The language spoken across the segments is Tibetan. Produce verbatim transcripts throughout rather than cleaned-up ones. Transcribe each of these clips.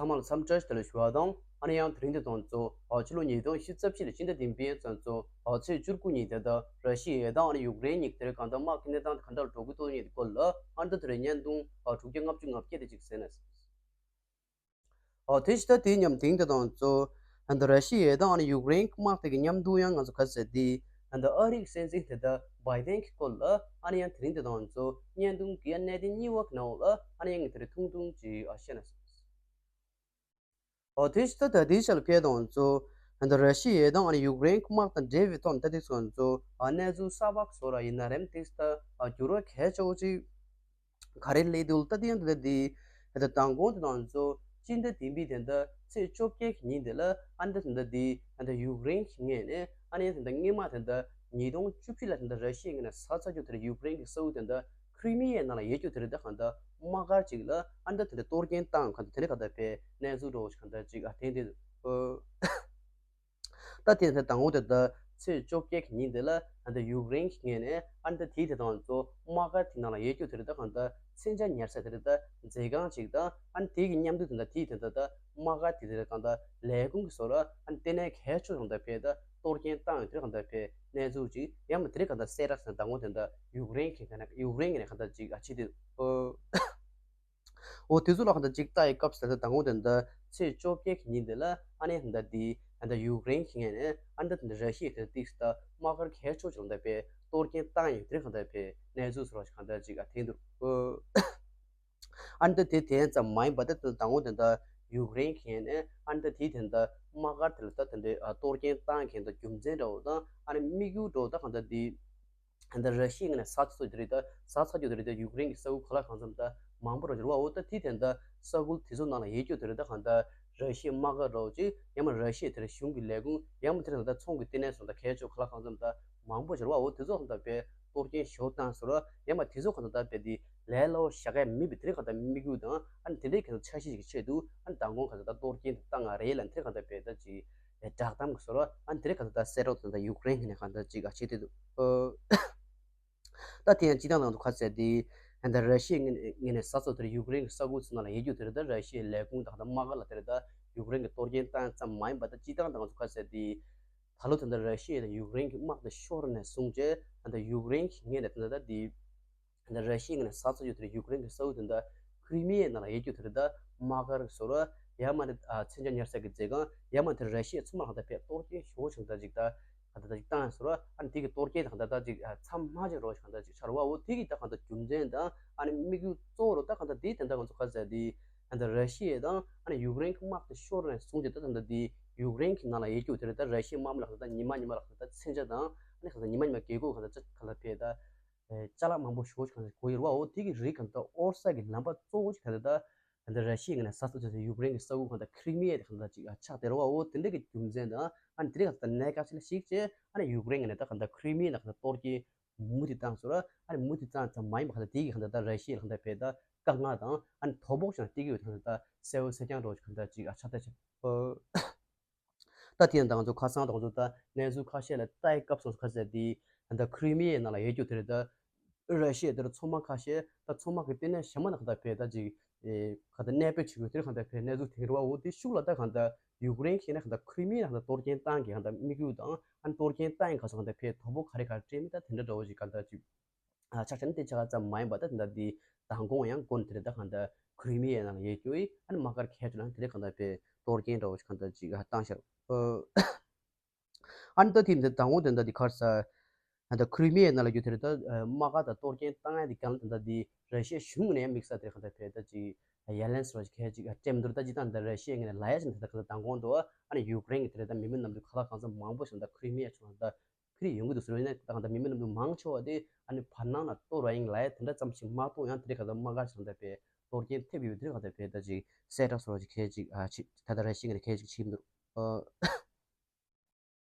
ཚང་མ་ལ་འཚམས་འདྲི་དེ་ལ་ཞུ་བ་དང་། ཨ་ནི་ཡང་དེ་རིང་འདི་དང་གཙོ་ཕྱི་ལོ་ཉིས་སྟོང་ཉི་ཤུ་རྩ་བཞི་ལོའི་སྤྱི་ཟླ་བདུན་པའི་ཚེས་གཙོ་ཚེས་བཅུ་དགུ་ཉིན་དེ་ད་ར་ཤི་ཡ་དང་ཨ་ནི་ཡུཀ་རེན་གཉིས་ཀྱི་དེ་རིང་གང་ལྟར་དམག་གི་གནས་སྟངས་དེ་ག་འདྲ་འགྲོ་གི་འདུག་ཉིན་དེ་སྐོར་ལ་ཨ་ནི་ད་དེ་རིང་བརྙན་ཐུང་དྲུག་བརྒྱ་ལྔ་བཅུ་ང་བརྒྱད་དེ་ཅིག་གསན་ན། ཨོ་དེ་ཕྱི་ཟླ་དེའི་མཉམ་དེང་དེ་དང་གཙོ་ད་ར་ཤི་ཡ་དང་ཨ་ནི་ཡུཀ་རེན་དམག་དེ་གི་མཉམ་དུ་ཡང་ང་ཚོ་ག་ཟེར་དེ་ད་ཨ་རིའི་སྲིད་འཛིན་དེ་ད་བྷའི་ཏན་གྱི་སྐོར་ལ་ཨ་ནི་ཡང་དེ་རིང་དེ་དང་གཙོ་བརྙན་ཐུང་གི་གནད་དོན་གཉིས་པ་གི་ནང་ལ་ཨ་ནི་ཡང་ངས་དེ་རིང་ཐུང་ཐུང་ཅིག་ཨ་བཤད་ན་སོང་། ཨོ་དེ་ཕྱི་ཟླ་ད་དེའི་ཆ་ལ་ཕེབས་དང་གཙོ་ད་ར་ཤི་ཡ་དང་ཨ་ནི་ཡུཀ་རེན་དམག་དང་འབྲེལ་བའི་ཐོག་ནས་ད་དེ་ཚོ་གཙོ་གནས་ཚུལ་གསར་པ་བཟོ་ར་ཡིན་ན་རེམ་དེ་ད་འགྱུར་བ་གལ་ཆེ་བོ་ཅིག་ག་རེ་སླེབས་འདུག་ད་དེ་ཡང་དེ་འདྲ་དེ་ད་མདང་དགོང་དེ་དང་གཙོ་སྤྱི་ཟླ་བདུན་པའི་དེ་འདྲ་ཚེས་བཅོ་བརྒྱད་ཀྱི་ཉིན་དེ་ལ་ཨ་འདྲ་དེ་འདྲ་དེ་ད་ཡུཀ་རེན་གྱི་ངོས་ནས་ཨ་ནི་དེ་འདྲ་སྔོན་མ་དེ་འདྲ་ཉིས་སྟོང་བཅུ་བཞི་ལ་དེ་འདྲ་ར་ཤི་ཡའི་ངོས་ནས་ཟ་ཚར་རྒྱུ་དེ་རེད། ཡུཀ་རེན་གྱི་ས་ཁུལ་དེ་འདྲ་ཁི་རི་མི་ཡའི་ནང་ལ་ཡོད་རྒྱུ་དེ་རེད། ད་གང་ལྟར་དམག་སྒར་ཅིག་ལ་ཨ་འདྲ་དེ་འདྲ་གཏོར་སྐྱོན་བཏང་གང་ལྟར་དེ་འདྲ་གང་ལྟར་བས་གནས་ཚུལ་འདྲ་བོ་ཞིག་གང་ལྟར་ཅིག་ཨ་ཐེངས་དེ། ད་དེ་ཚེ་དང་པོ་དེ་ད་ཚེས་བཅོ་བརྒྱད་ཀྱི་ཉིན་དེ་ལ་ཨ་ད་ཡུཀ་རེན་གྱི་ངོས་ནས་ཨ་ད་དེའི་དེ་དང་གཙོ་དམག་སྒར་དེ་ནང་ལ་ཡོད་རྒྱུ་དེ་རེད། ད་གང་ལྟར་མཚོན་ཆ་ཉར་ས་དེ་རེད། ད་མཛོད་ཁང་ཅིག་དང་ཨ་དེ་གི་མཉམ་དུ་དེ་འདྲ་དེའི་དེ་འདྲ་ད་དམག་སྒར་དེ་དེ་རེད། གང་ལྟར་ལས་ཁུངས་ཀྱི་བཟོ་ར་ཨ་ལྟེ་གནས་གལ་ཆེ་རུ་ད་བས་ད་གཏོར་སྐྱོན་བཏང་ཡོད་དེ་རེད། གང་ལྟར་བས་གནས་ཚུལ་ཅིག་ཡང་མ་དེ་རེད། གང་ལྟར་གསལ་བསྒྲགས་ཟེར་དང་པོ་དེ་འདྲ་ཡུཀ་རེན་གྱི་ནས་ཡུཀ་རེན་གྱི་ནས་གང་ལྟར་ཅིག་ཨ་ཕྱི་དེ། འོ་དེ་ཚོ་ལ་གང་ལྟར་ཅིག་ལྟ་ཡི་སྐབས་སུ་ད་ལྟ་དང་པོ་དེ་འདྲ་ཚེས་བཅོ་བརྒྱད་ཀྱི་ཉིན་དེ་ལ་ཨ་ནི་ད་ལྟ་དེ་ད་ལྟ་ཡུཀ་རེན་གྱི་ངོས་ནས་ཨ་ནི་ད་ལྟ་ར་ཤི་ཡ་དེ་ཏིག་སི་ད་དམག་སྒར་གལ་ཆེ་ཆུང་ད་བས་གཏོར་སྐྱོན་བཏང་ཡོད་དེ་གང་ལྟར་བས་གནས་ཚུལ་ཚོར་བ་གང་ལྟར་ཅིག་ཨ་ཐེངས་འདུག་ཨ་ནི་ད་དེ་དེ་ཙམ་མ་ཡིན་པ་ད་ལྟ་དང་པོ་དེ་འདྲ་ཡུཀ་རེན་གྱི་ངོས་ནས་ཨ་ནི་ད་དེ་དེ་འདྲ་དམག་སྒར་དེ་ལ་ད་དེ་འདྲ་གཏོར་སྐྱོན་བཏང་མཁན་ད་རྒྱུ་མཚན་འདྲ་བོ་དང་ཨ་ནི་དམིགས་ཡུལ་འདྲ་བོ་ད་གང་ལྟར་དེ། ད་ར་ཤི་ཡའི་ངོས་ནས་ཟ་ཚོ་དེ་རེད། ད་ཟ་ཚ་རྒྱུ་དེ་རེད། ད་ཡུཀ་རེན་གྱི་ས་ཁུལ་ག་ལ་གང་འཚམ་ད་མང་པོ་རེད་བ། འོ་ད་དེ་དེ་འདྲ་ས་ཁུལ་དེ་ཚོ་ནང་ལ་ཡོད་རྒྱུ་དེ་རེད། ད་གང་ད་ར་ཤི་ཡའི་དམག་སྒར་རོགས་ཅིག་ཡང་མ་ར་ཤི་ཡའི་དེ་རེད་གཞུང་གི་ལས་ཁུངས་ཡང་མ་དེ་རེད་ད་ཚོང་གི་ལྟེ་གནས་སོང་ད་གལ་ཆེ་ག་ལ་གང་འཚམ་ད་མང་པོ་རེད་བ། འོ་དེ་ཚོ་གང་ད་བས་གཏོར་སྐྱོན་ཞོ་བཏང་སོ་ར་ཡང་མ་དེ་ཚོ་གང་ད་ད་བས་དེ་ལས་སླ་བོ་བཞག་ཡ་མེད་པའི་དེ་རེད། གང་ད་དམིགས་ཡུལ་དང་ཨ་ནི་དེ་འདྲའི་གང་ད་འཆར་གཞི་ཞིག་གི་ཆེད་དུ་ཨ་ནི་མདང་དགོང་གང་ད་ད་གཏོར་སྐྱོན་དེ་བཏང་ང་རེད་ལ་དེ་རེད། གང་ད་བས་ད་ཅིག་བསྒྲགས་གཏམ་གྱི་བཟོ་འདྲ་ཨ་ནི་དེ་རིང་ག་ཚོད་ད་གསལ་རོགས་དང་ད་ཡུཀ་རེན་གྱི་ནས་ག་ཚོད་ཅིག་ཨ་བྱེད་དེ་འདུག་ད་དེ་ཡང་སྤྱི་བཏང་ནང་དུ་ག་ཚོད་དེ་ད་ར་ཤི་ཡའི་ངོས་ནས་ས་ཚོ་དེར་ཡུཀ་རེན་གྱི་ས་ཁུལ་ཚོ་ནང་ལ་ཡོད་རྒྱུ་དེ་རེད། ད་ར་ཤི་ཡའི་ལས་ཁུངས་དང་ད་དམག་སྒར་ལ་དེ་རེད། ད་ཡུཀ་རེན་གྱི་གཏོར་སྐྱོན་བཏང་ཙམ་མ་ཡིན་པ་ད་སྤྱི་བཏང་ནང་དུ་ག་ཚོད་དེ་ད་ལོ་དེ་འདྲ་ར་ཤི་ཡ་དང་ཡུཀ་རེན་གྱི་དམག་དེ་ཤོར་ནས་བཟུང་རྗེས་ད་ཡུཀ་རེན་གྱི་ངོས་ནས་དེ་འདྲ་ད་དེ། ད་ར་ཤི་ཡའི་ངོས་ནས་ཟ་ཚ་རྒྱུ་དེ་རེད། ཡུཀ་རེན་གྱི་ས་ཁུལ་དེ་འདྲ་ཁི་རི་མི་ཡའི་ནང་ལ་ཡོད་རྒྱུ་དེ་རེད། ད་དམག་སྒར་བཟོ་ར་ཡང་མ་རེད། ཨ་མཚོན་ཆ་ཉར་ས་གི་མཛོད་ཁང་ཡང་མ་དེ་ར་ཤི་ཡ་ཚང་མ་ལ་ད་བས་གཏོར་སྐྱོན་ཞེ་པོ་བྱུང་ད་ཅིག་ད་ག་ད་ད་ཅིག་བཏང་བཟོ་ར་ཨ་ནི་དེ་གི་གཏོར་སྐྱོན་ད་ག་ད་ད་ཅིག་ཨ་མཚམས་མ་ཅིག་རོགས་ཤིག་ག་ད་ཅིག་ཆར་བ་འོ་དེ་གི་ད་ག་ད་རྒྱུ་མཚན་དང་ཨ་ནི་དམིགས་ཡུལ་གཙོ་བོ་རུ་ད་ག་ད་དེ་དེ་འདྲ་ང་ཚོ་ག་ཟེར་དེ་ད་ར་ཤི་ཡ་དང་ཨ་ནི་ཡུཀ་རེན་གྱི་དམག་དེ་ཤོར་ནས་བཟུང་རྗེས་ད་ད་ད་དེ་ཡུཀ་རེན་གྱི་ནང་ལ་ཡོད་རྒྱུ་དེ་རེད། ད་ར་ཤི་ཡའི་དམག་མི་ལ་ག་ད་ཉི་མ་ཉི་མ་ལ་ག་ད་མཚོན་ཆ་དང་ཨ་ནི་ག་ད་ཉི་མ་ཉི་མ་རྒྱལ་སྒོ་ག་ད་ཅིག་ག་ལ་བས་ད། ཅ་ལག་མང་པོ་ཞེ་པོ་ཞིག་གང་དགོས་ཡོད་རེད་བ། འོ་དེ་གི་རིགས་གང་ལྟར་དབོར་ས་གི་ལམ་པ་གཙོ་བོ་ཞིག་ག་ལ་ད་གང་ལྟར་ར་ཤི་ཡའི་ངོས་ནས་ས་ཚོ་ཆ་ཚོ་ཡུཀ་རེན་གྱི་ས་ཁུལ་གང་ལྟར་ཁི་རི་མི་ཡ་དེ་གང་ལྟར་ཅིག་ཆགས་བསྡད་རེད་བ། འོ་དེ་འདྲ་གི་རྒྱུ་མཚན་དང་ཨ་ནི་དེ་རིང་གང་ལྟར་གནད་འགག་ཆེ་ལ་གཞིགས་བྱས་ཨ་ནི་ཡུཀ་རེན་གྱི་ནས་ད་གང་ལྟར་ཁི་རི་མི་ཡ་ནས་གང་ལྟར་གཏོར་སྐྱོན་མུ་མཐུད་བཏང་སོང་ར། ཨ་ནི་མུ་མཐུད་བཏང་ཙམ་མ་ཡིན་པ་གང་ལྟར་དེ་གི་གང་ལྟར་ད་ར་ཤི་ཡ་ལ་གང་ལྟར་བས་ད་དཀའ་ངལ་དང་ཨ་ནི་དོ་ཕོག་བྱུང་ན་དེ་གི་གང་ལྟར་ད་གསལ་པོ་གསལ་རྐྱང་འདྲ་བོ་ཞིག་གང་ལྟར་ཅིག་ཨ་ཆགས་བསྡད་ཆེ། ད་དེ་ཡང་ད་ང་ཚོ་ཁ་སང་ད་ང་ཚོ་ད་གནས་ཚུལ་ཁ་ཤས་ལ་ལྟ་ཡི་སྐབས་སུ་ག་ཟེར་དེ་ད་ཁི་རི་མི་ཡའི་ནང་ལ་ཡོད་རྒྱུ་དེ་རེད། ད་ར་ཤི་ཡ་དེར་མཚོ་དམག་ཁ་ཤས་ད་མཚོ་དམག་གི་ལྟེ་གནས་གཞན་མ་ནང་ག་ད་བས་ད་ཅིག་ག་ད་གནས་སྤོས་བྱེད་དགོས་དེར་ག་ད་བས་གནས་ཚུལ་དེ་རེད་བ། འོ་དེ་ཤུགས་ལ་ད་ག་ད་ཡུཀ་རེན་གྱི་ནས་ག་ད་ཁི་རི་མི་ཡ་ནང་ག་ད་གཏོར་སྐྱོན་བཏང་གི་ག་ད་དམིགས་ཡུལ་དང་ཨ་ནི་གཏོར་སྐྱོན་བཏང་ཡི་ག་སོང་ག་ད་བས་དོ་ཕོག་ག་རེ་ག་རེ་སྤྲད་མི་ད་དེ་འདྲ་འདྲ་བོ་ཞིག་ག་ད་ཅིག་ཆ་ཆ་ནི་དེ་ཆ་ག་ཙམ་མ་ཡིན་པ་ད་དེ་འདྲ་དེ་མདང་དགོང་ཡང་དགོན་དེ་རེད། ད་གང་ལྟར་ཁི་རི་མི་ཡའི་ནང་ལ་ཡོད་རྒྱུ་ཡི་ཨ་ནི་དམག་སྒར་ཁལ་ཆུ་ལ་དེ་རེད། གང་ལྟར་པའི་གཏོར་སྐྱོན་འདྲ་བོ་ཞིག་གང་ལྟར་ཅིག་བཏང་ཤག་ཨ་ནི་ད་དེ་འདྲ་མདང་དགོང་དེ་འདྲ་དེ་གར་ས་ད་ཁི་རི་མི་ཡའི་ནང་ལ་ཡོད་དེ་རེད། ད་དམག་སྒར་དང་གཏོར་སྐྱོན་བཏང་ཡ་དེ་གང་ལྟར་དེ་འདྲ་དེ་ར་ཤི་ཡ་གཞུང་ནས་ཡང་དམིགས་བསལ་དེ་རེད། གང་ལྟར་པའི་ད་ཅིག་ཡ་ལན་སོ་ཞིག་ཁལ་ཅིག་སྤྲད་མི་འདུག་ད་ཅི་ད་འདི་ར་ཤི་ཡ་ངོས་ནས་ལ་ཡ་ཞིག་འདི་ད་གང་ལྟར་མདང་དགོང་དུ་ཨ་ནི་ཡུཀ་རེན་གྱི་དེ་རེད། ད་མི་མི་རྣམས་དུ་ཁ་ལག་གང་ཚང་མང་པོ་ཞིག་ད་ཁི་རི་མི་ཡ་ཆུང་ད་ཁི་རི་ཡོང་གི་འདུག་ཟེར་བ་ཡིན་ན། ད་གང་ལྟར་མི་མི་རྣམས་དུ་མང་ཆེ་བ་དེ་ཨ་ནི་བར་སྣང་ལ་གཏོར་བ་ཡིན་ལ་ཡ་དེ་འདྲ་ཙམ་ཞིག་མ་གཏོགས་ཡང་དེ་རིང་གང་ལྟར་དམག་སྒར་ཞིག་ད་པའི་གཏོར་སྐྱོན་ཐེབས་ཡོད། དེ་རིང་གང་ལྟར་པའི་ད་ཅིག་གསལ་བསྒྲགས་སོགས་ཀྱི་ཁལ་ཅིག་ཨ་ཆི་ད་ལྟ་ར་ཤི་ཡ་ངོས་ནས་ཁལ་ཅིག་ཕྱིན་འདུག་ཨ་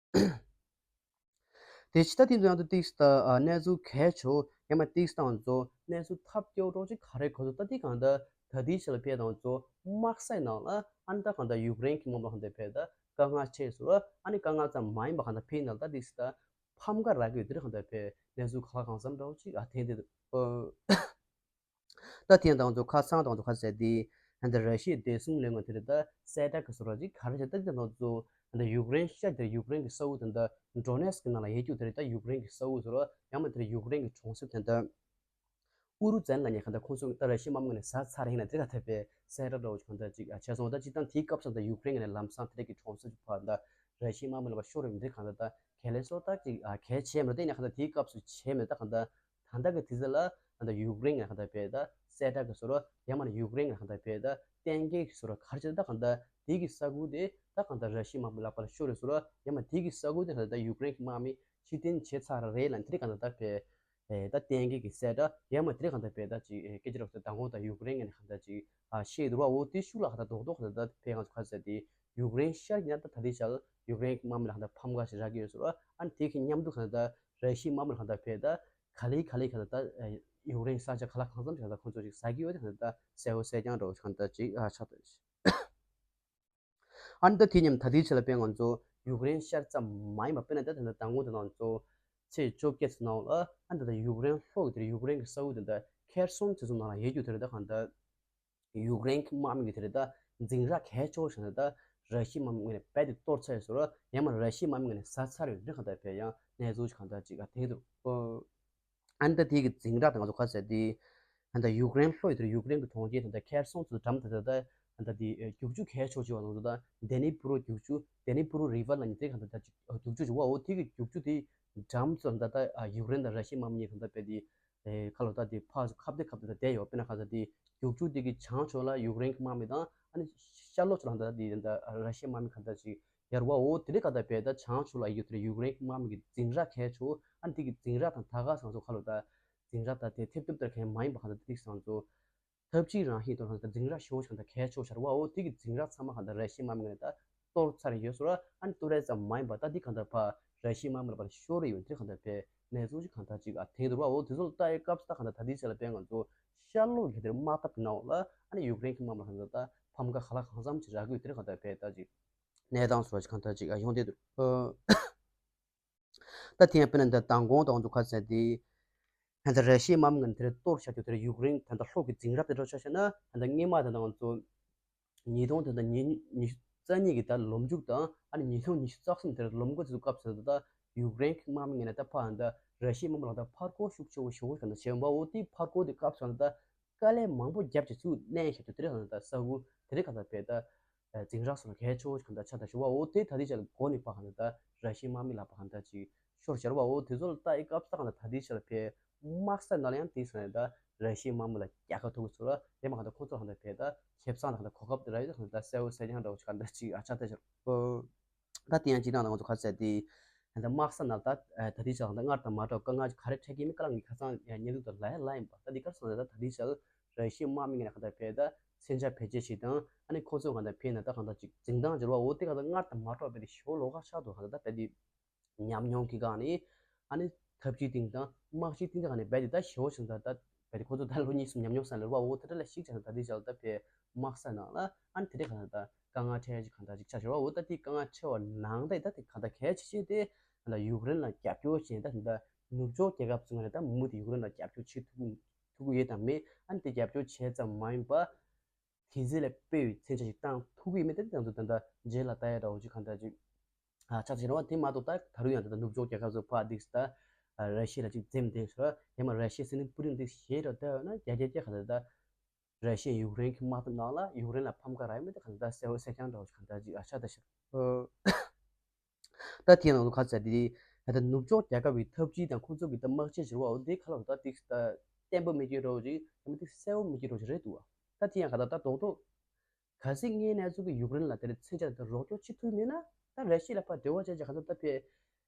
དེ་ཕྱི་ད་དེ་ཚོ་ཡང་དུ་ཏིག་ད་ཨ་གནས་ཚུལ་གལ་ཆེ་ཡང་མ་ཏིག་ད་ང་ཚོ་གནས་ཚུལ་ཐབས་སྐྱོ་གྲོགས་ཅིག་ག་རེ་གོ་ཚོད་ད་དེ་གང་ལྟར་ད་དེའི་ཆེད་ལ་ཕེབས་དང་ཚོ་དམག་སའི་ནང་ལ་ཨ་ནི་ད་གང་ལྟར་ཡུཀ་རེན་གྱི་དམག་དཔུང་ལ་གང་ལྟར་ཕེབས་ད། དཀའ་ངལ་ཆེ་སོང་ར། ཨ་ནི་དཀའ་ངལ་ཙམ་མ་ཡིན་པ་གང་ལྟར་ཕན་ནང་ལྟ་དེ་སྲིད་ད་ཕམ་ཁ་རག་གི་ཡོད། དེ་རིང་གང་ལྟར་ཕན་གནས་ཚུལ་ག་ལ་གང་འཚམ་འདྲ་བོ་ཅིག་ཨ་ཐེངས་དེ་ད་དེ་ཡང་ད་ང་ཚོ་ཁ་སང་ད་ང་ཚོ་ག་ཟེར་དེ་ ཨ་ད་ར་ཤི་ཡའི་བདེ་སྲུང་ལས་ཁུངས་དེ་རེད་ད་གསལ་བསྒྲགས་ཀྱི་བཟོ་འདྲ་ཅིག་ག་རེ་བྱས་ད་དེ་ནང་ཚོ་ཨ་ད་ཡུཀ་རེན་ཤར་དེར་ཡུཀ་རེན་གྱི་ས་ཁུལ་དེ་འདྲ་ཌོ་ནེ་སི་ཀི་ནང་ལ་ཡོད་རྒྱུ་དེ་རེད་ད་ཡུཀ་རེན་གྱི་ས་ཁུལ་བཟོ་འདྲ་ཡང་མིན་དེ་རེད་ཡུཀ་རེན་གྱི་གྲོང་གསེབ་དེ་འདྲ། ཨུ་རུ་ཛན་ལབ་མཁན་གང་ལྟར་ཁོང་ཚོས་ད་ར་ཤི་ཡའི་དམག་མི་ནས་ཟ་ཚར་ཡིན་ན་དེ་ག་ཐད་པའི་གསལ་བསྒྲགས་འདྲ་བོ་ཞིག་གང་ལྟར་ཅིག་བྱས་སོང་། ད་སྤྱིར་བཏང་དེའི་སྐབས་སུ་ད་ཡུཀ་རེན་ནས་ལམ་སང་དེ་འདྲ་གི་གྲོང་གསེབ་ཅིག་ཕར་ད་ར་ཤི་ཡའི་དམག་མི་ལ་ཕར་ཤོར་ཡོད་མི་དེ་གང་ལྟར་ད་གལ་ལེ་སོ་ད་ཅིག་གལ་ཆེ་མ་རེད། དེ་ཡིན་ན་གང་ལྟར་དེའི་སྐབས་སུ་བྱས་མེད་ད་གང་ལྟར་ད་ལྟ་གི་དུས་ཚོད་ལ་གང་ལྟར་ཡུཀ་རེན་ནས་གང་ལྟར་བས་ད་གསལ་བསྒྲགས་ཀྱི་བཟོ་འདྲ་ཡང་མིན་ཡུཀ་རེན་ནས་གང་ལྟར་བས་ད་གཏན་འཁེལ་གྱི་བཟོ་འདྲ་ག་རེ་བྱས་ད་གང་ལྟར་དེ་གི་ས་ཁུལ་དེ་ད་གང་ལྟར་ར་ཤི་ཡའི་དམག་མི་ལག་པ་ལ་ཤོར་ཡོད་བཟོ་འདྲ་ཡང་མིན་དེ་གི་ས་ཁུལ་དེ་གང་ལྟར་ད་ཡུཀ་རེན་གྱི་དམག་མི་ཕྱིར་འཐེན་བྱས་ཚར་རེད་ལབ་དེ་རིང་གང་ལྟར་ད་བས། ཨེ་ད་གཏན་འཁེལ་གྱི་གསལ་བསྒྲགས་ཡང་མ་དེ་རིང་གང་ལྟར་བས་ད་ཅིག་ཨེ་སྐད་ཆ་རོགས་ཟེར་མདང་དགོང་ད་ཡུཀ་རེན་ངོས་ནས་གང་ལྟར་ཅིག་ཨ་བཤད་འདུག་བ། འོ་དེ་ཤུགས་ལ་གང་ལྟར་རྡོག་རྡོག་གང་ལྟར་ད་བས་ང་ཚོ་ག་ཟེར་དེ་ཡུཀ་རེན་ཤར་ཡིན་ན་ད་ད་ལྟའི་ཆར་ཡུཀ་རེན་གྱི་དམག་མི་ལ་གང་ལྟར་ཕམ་ཁ་ཞིག་རག་གི་ཡོད་ཟེར་བ། ཨ་ནི་དེ་གི་མཉམ་དུ་གང་ལྟར་ར་ཤི་ཡའི་དམག་མི་ལ་གང་ལྟར་བས་ད་ག་ལེ་ག་ལེ་གང་ལྟར་ད་ཡུཀ་རེན་ས་ཆ་ག་ལ་གང་འཚམ་ཞིག་གང་ལྟར་ཁོང་ཚོ་ཞིག་ཟ་གི་ཡོད་དེ་གང་ལྟར་ད་གསལ་བོ་གསལ་རྐྱང་འདྲ་བོ་ཞིག་གང་ལྟར་ཅིག་ཨ་ཆགས་འདུག་ཨ་ནི་ད་དེ་མཉམ་ད་ལྟའི་ཆ་ལ་དཔེ་ང་ཚོ་ཡུཀ་རེན་ཤར་ཙམ་མ་ཡིན་པ་དཔེར་ན་ད་ད་ལྟ་མདང་དགོང་དེ་ང་ཚོ་ཚེས་བཅོ་བརྒྱད་ཙམ་ནང་ལ་ཨ་ནི་ད་ལྟ་ཡུཀ་རེན་ལྷོ་གི་དེར་ཡུཀ་རེན་གྱི་ས་ཁུལ་དེ་ད་ཁེར་སོང་དེ་ཚོ་ནང་ལ་ཡོད་རྒྱུ་དེ་རེད། ད་གང་ལྟར་ཡུཀ་རེན་གྱི་དམག་མི་གི་དེ་རེད་ད་འཛིང་རགས་གལ་ཆེ་བོ་ཞིག་ད་ར་ཤི་ཡའི་དམག་མི་ངོས་ནས་རྦད་དེ་གཏོར་ཚར་ཡོད་ཟེར་བ་ཡང་མ་ར་ཤི་ཡའི་དམག་མི་ངོས་ནས་ཟ་ཚར་ཡོད་རེད། གང་ལྟར་བས་ཡང་གནས་ཚུལ་ཞིག་གང་ལྟར་ཅིག་ཨ་དེ་འདུག་ཨ་ནི་ད་དེ་གི་འཛིང་རགས་དང་ང་ཚོ་ག་ཟེར་དེ། ཨ་ནི་ད་ཡུཀ་རེན་ལྷོ་ཡི་དེར་ཡུཀ་རེན་གྱི་གྲོང་ཁྱེར་དང་ད་ཁེར་སོང་ཚོ་འགྲམ་ད་ད་ད་ཨ་ནི་ད་དེ་རྒྱུག་ཆུ་གལ་ཆེ་བྱུང་བ་ལོངས་ད་ཌེ་ནི་པུ་རུ་རྒྱུག་ཆུ་ཌེ་ནི་པུ་རུ་རི་ཝར་ལ་ཉེ་དེ་གང་ད་ད་རྒྱུག་ཆུ་བྱུང་བ། འོ་དེ་གི་རྒྱུག་ཆུ་དེ་འགྲམ་ཚོ་ད་ད་ཡུཀ་རེན་དང་ར་ཤི་ཡའི་དམག་མི་གཉིས་གང་ད་དཔེ་དེ་ཁ་ལོ་ད་དེ་ཕར་ཚུར་ཁ་བདེ་ཁ་བདེ་ད་བསྡད་ཡོད། དཔེར་ན་གང་ད་དེ་རྒྱུག་ཆུ་དེ་གི་བྱང་ཕྱོགས་ལ་ཡུཀ་རེན་གྱི་དམག་མི་དང་ཨ་ནི་ཤར་ལྷོ་ཕྱོགས་ལ་ད་དེ་ད་ར་ཤི་ཡའི་དམག་མི་གང་ད་ཅིག་ཡར་བ། འོ་དེ་རིང་ག་ད་བས་ད་བྱང་ཕྱོགས་ལ་ཡོད་དེ་ཡུཀ་རེན་དམག་མི་གི་འཛིང་རགས་གལ་ཆེ། ཨ་ནི་དེ་གི་འཛིང་རགས་དང་ད་ག་སང་ཚོ་ཁ་ལོ་ད་འཛིང་རགས་ད་དེ་ཐེབས་ཐེབས་ལྟར་གང་མ་ཡིན་པ་གང་ད་དེ་སང་ཚོ་ཐབས་ཇུས་རང་བཞིན་དུ་གང་ད་འཛིང་རགས་ཞེ་པོ་ཞིག་གང་ད་གལ་ཆེ་ཤར་བ། འོ་དེ་གི་འཛིང་རགས་ཚང་མ་གང་ད་ར་ཤི་ཡའི་དམག་མི་ངོས་ནས་ད་གཏོར་ཚར་ཡོད་ཟེར་བ། ཨ་ནི་གཏོར་རས་ཙམ་མ་ཡིན་པ་ད་དེ་གང་ད་ཕར་ར་ཤི་ཡའི་དམག་མི་ལ་ཕར་ཤོར་ཡོད་དེ་གང་ད་བས་གནས་ཚུལ་ཞིག་གང་ད་ཅིག་ཨ་དེ་འདུག་བ། འོ་དེ་ཚོ་ལ་ལྟ་ཡི་སྐབས་སུ་ད་གང་ད་ད་དེ་ཆ་ལ་དཔེ་ང་ཚོ་ཤར་ལྷོ་གི་དེར་དམག་འཐབ་ནང་ལ་ཨ་ནི་ཡུཀ་རེན་གྱི་དམག་མི་ལ་གང་ད་ད་ཕམ་ཁ་ག་ལ་གང་འཚམ་ཅིག་རག་གི་ཡོད་དེ་གང་ད་བས་ད་ཅིག་གནས་སྟངས་སོགས་ཅིག་གང་ལྟར་ཅིག་ཨ་ཡོང་བསྡད་འདུག་ཨ། ད་དེ་ཡང་དཔེར་ན་འདི་མདང་དགོང་དང་ང་ཚོ་ག་ཟེར་དེ། ད་ལྟ་ར་ཤི་ཡའི་དམག་མི་ངོས་ནས་དེར་གཏོར་བཞག་རྒྱུ་དེར་ཡུཀ་རེན་ད་ལྟ་ལྷོ་གི་འཛིང་རགས་དེ་འདྲ་ཆ་བཞག་ན་ད་ལྟ་སྔོན་མ་ད་ལྟ་ང་ཚོ་ཉིས་སྟོང་ད་ལྟ་ཉི་ཉི་ཤུ་རྩ་གཉིས་ཀྱི་ད་ལོ་མཇུག་དང་ཨ་ནི་ཉིས་སྟོང་ཉི་ཤུ་རྩ་གསུམ་དེར་ལོ་མགོ་ཚོའི་སྐབས་སུ་ད་ལྟ་ཡུཀ་རེན་གྱི་དམག་མི་ངོས་ནས་ད་ཕར་ད་ལྟ་ར་ཤི་ཡའི་དམག་མི་ལ་ད་ཕར་རྒོལ་ཤུགས་ཆེ་བོ་ཞེ་པོ་གང་ལྟར་བྱས་ཡོང་བ། འོ་དེ་ཕར་རྒོལ་དེ་སྐབས་སུ་ད་ལྟ་དཀའ་ལས་མང་པོ་བརྒྱབ་ཀྱི་ཚུར་ལེན་བཞག་རྒྱུ་དེ་རིང་གང་ལྟར་ས་ཁུལ་དེ་རིང་གང་ལྟར་བས་ད། འཛིང་རགས་སོགས་གལ་ཆེ་བོ་ཞིག་གང་ལྟར་ཆགས་ཐག་ཞུ་བ། འོ་དེ་ད་ལྟའི་ཆ་ལ་འགོ་ནས་ཕར་གང་ལྟར་ད་ར་ཤི་ཡའི་དམག་མི་ལ་ཕར་གང་ལྟར་ཅིག་ཤོར་བཞག་པ། འོ་དེ་ཚོ་ལ་ལྟ་ཡི་སྐབས་སུ་གང་ལྟར་ད་ལྟའི་ཆ་ལ་ཕར་དམག་ས་ནང་ལ་ཡང་དེ་སོང་ནས་ད་ར་ཤི་ཡའི་དམག་མི་ལ་རྒྱལ་ཁ་ཐོབ་ཀྱི་ཚུལ་ལ་དེ་མ་གང་ལྟར་ཁོང་ཚོ་གང་ལྟར་ཕར་ད་ཁེ་བཟང་ད་གང་ལྟར་གོ་སྐབས་དེ་རག་ཡོད། ད་གང་ལྟར་གསལ་བོ་གསལ་རྐྱང་འདྲ་བོ་ཞིག་གང་ལྟར་ཅིག་ཨ་ཆགས་ཐག་ཞུ། ད་དེ་ཡང་སྤྱིར་བཏང་ད་ང་ཚོ་ག་ཟེར་དེ། ད་དམག་ས་ནང་ད་ད་ལྟའི་ཆ་ལ་ད་སྔར་དང་མ་འདྲ་བ་དཀའ་ངལ་ག་རེ་འཕྲད་ཀྱི་མིན་ཁ་ལག་ངས་ཁ་སང་ཡང་བརྙན་ཐུང་དུ་ལབ་ཡ་ལབ་ཡིན་པ། ད་འདི་གར་སོང་ན་ད་ད་ལྟའི་ཆ་ལ་ར་ཤི་ཡའི་དམག་མི་ངོས་ནས་གང་ལྟར་བས་ད་མཚོན་ཆ་བེད་སྤྱོད་བྱེད་སྟངས། ཨ་ནི་ཁོ་ཚོ་གང་ལྟར་བས་ན་ད་གང་ལྟར་ཅིག་འཛིང་སྟངས་འགྱུར་བ། འོ་དེ་གང་ལྟར་སྔར་དང་མ་འདྲ་བ་བས་ཏེ་ཞེ་པོ་ལོགས་ཀ་ཆགས་འདུག་གང་ལྟར་ད་བས་ཏེ་ཉམས་མྱོང་གི་སྒང་ནས་ཨ་ནི་ཐབས་ཇུས་སྟེང་དང་དམག་ཇུས་སྟེང་དང་གང་ནས་བས་ཏེ་ད་ཞེ་པོ་ཞིག་ད་ད་བས་ཏེ་ཁོ་ཚོ་ད་ལོ་གཉིས་གསུམ་ཉམས་མྱོང་བསགས་ལ་རུ་བ། འོ་དེ་འདྲ་ལ་གཞིགས་བྱས་ན་ད་ལྟའི་ཆ་ལ་ད་བས་དམག་ས་ནང་ལ་ཨ་ནི་དེ་འདྲ་གང་ལྟར་ད་དཀའ་ངལ་འཕྲད་ཅིག་གང་ལྟར་ཅིག་ཆགས་བཞག་པ། འོ་ད་དེ་དཀའ་ངལ་འཕྲད་པ་ནང་ད་ད་དེ་གང་ལྟར་གལ་ཆེ་ཤོས་དེ་ད་ཡུཀ་རེན་ལ་རྒྱབ་སྐྱོར་བྱས་ད་དེ་ད་ནུབ་ཕྱོགས་རྒྱལ་ཁབ་ཚོ་ངོས་ནས་ད་མུ་མཐུད་ཡུཀ་རེན་ལ་རྒྱབ་སྐྱོར་བྱེད་ཐུབ་ཀྱི་ཐུབ་ཀྱི་ཡོད་དམ་མེད། ཨ་ནི་དེ་རྒྱབ་སྐྱོར་བྱས་ཙམ་མ་ཡིན་པ། དེ་ཚོ་ལས་དཔེ་བའི་མཚོན་ཆ་ཞིག་བཏང་ཐུབ་ཀྱི་ཡོད་མེད་དེ་ང་ཚོ་ད་ལྟ་རྗེས་ལ་ལྟ་ཡ་འདྲ་བོ་ཅིག་གང་ལྟར་ཅིག་ཨ་ཆགས་ཀྱི་རེད་བ། དེ་མ་གཏོགས་ད་ད་རུང་ཡང་ད་ལྟ་ནུབ་ཕྱོགས་རྒྱལ་ཁབ་ཚོ་ཕར་འདུག་སེ་ད་ར་ཤི་ཡ་ལ་ཅིག་འཛེམ་བསྡད་ཤོར་ཡང་མ་ར་ཤི་ཡའི་སྲིད་བློན་པུ་ཏིན་འདུག་སེ་ཞེ་དྲག་བལྟ་ཡོད་ན་རྒྱ་རྒྱ་རྒྱ་གང་ལྟར་ད་ར་ཤི་ཡ་ཡུཀ་རེན་གྱི་དམག་འཐབ་ནང་ལ་ཡུཀ་རེན་ལ་ཕམ་ཁ་རག་ཡོད་མེད་དེ་གང་ལྟར་ད་གསལ་བོ་གསལ་རྐྱང་འདྲ་བོ་ཅིག་གང་ལྟར་ཅིག་ཨ་ཆགས་ད་ཤར། ད་དེའི་ནང་དུ་ག་ཚད་དེ་ད་ལྟ་ནུབ་ཕྱོགས་རྒྱལ་ཁབ་ཀྱི་འཐབ་ཇུས་དང་ཁོང་ཚོ་གི་ད་དམག་ཆས་ཟེར་བའོ་དེ་ཁ་ལོ་ད་ཏིག་ད་བརྟན་པོ་མེད་ཀྱི་རོ་ཅིག་ཡང་མིན་ཏིག་གསལ་བོ་མེད་ཀྱི་རོ་ཅིག་རེད་འདུག་བ། ད་དེ་ཡང་ག་ད་ད་རྡོག་རྡོག་གལ་སྲིད་དངོས་གནས་ཚུལ་གྱི་ཡུཀ་རེན་ལ་དེ་རིང་མཚོན་ཆ་དེ་རོགས་སྐྱོར་བྱེད་ཐུབ་མེད་ན་ད་ར་ཤི་ཡ་ལ་ཕར་འབྲེལ་བ་བྱས་བྱས་ག་ད་ད་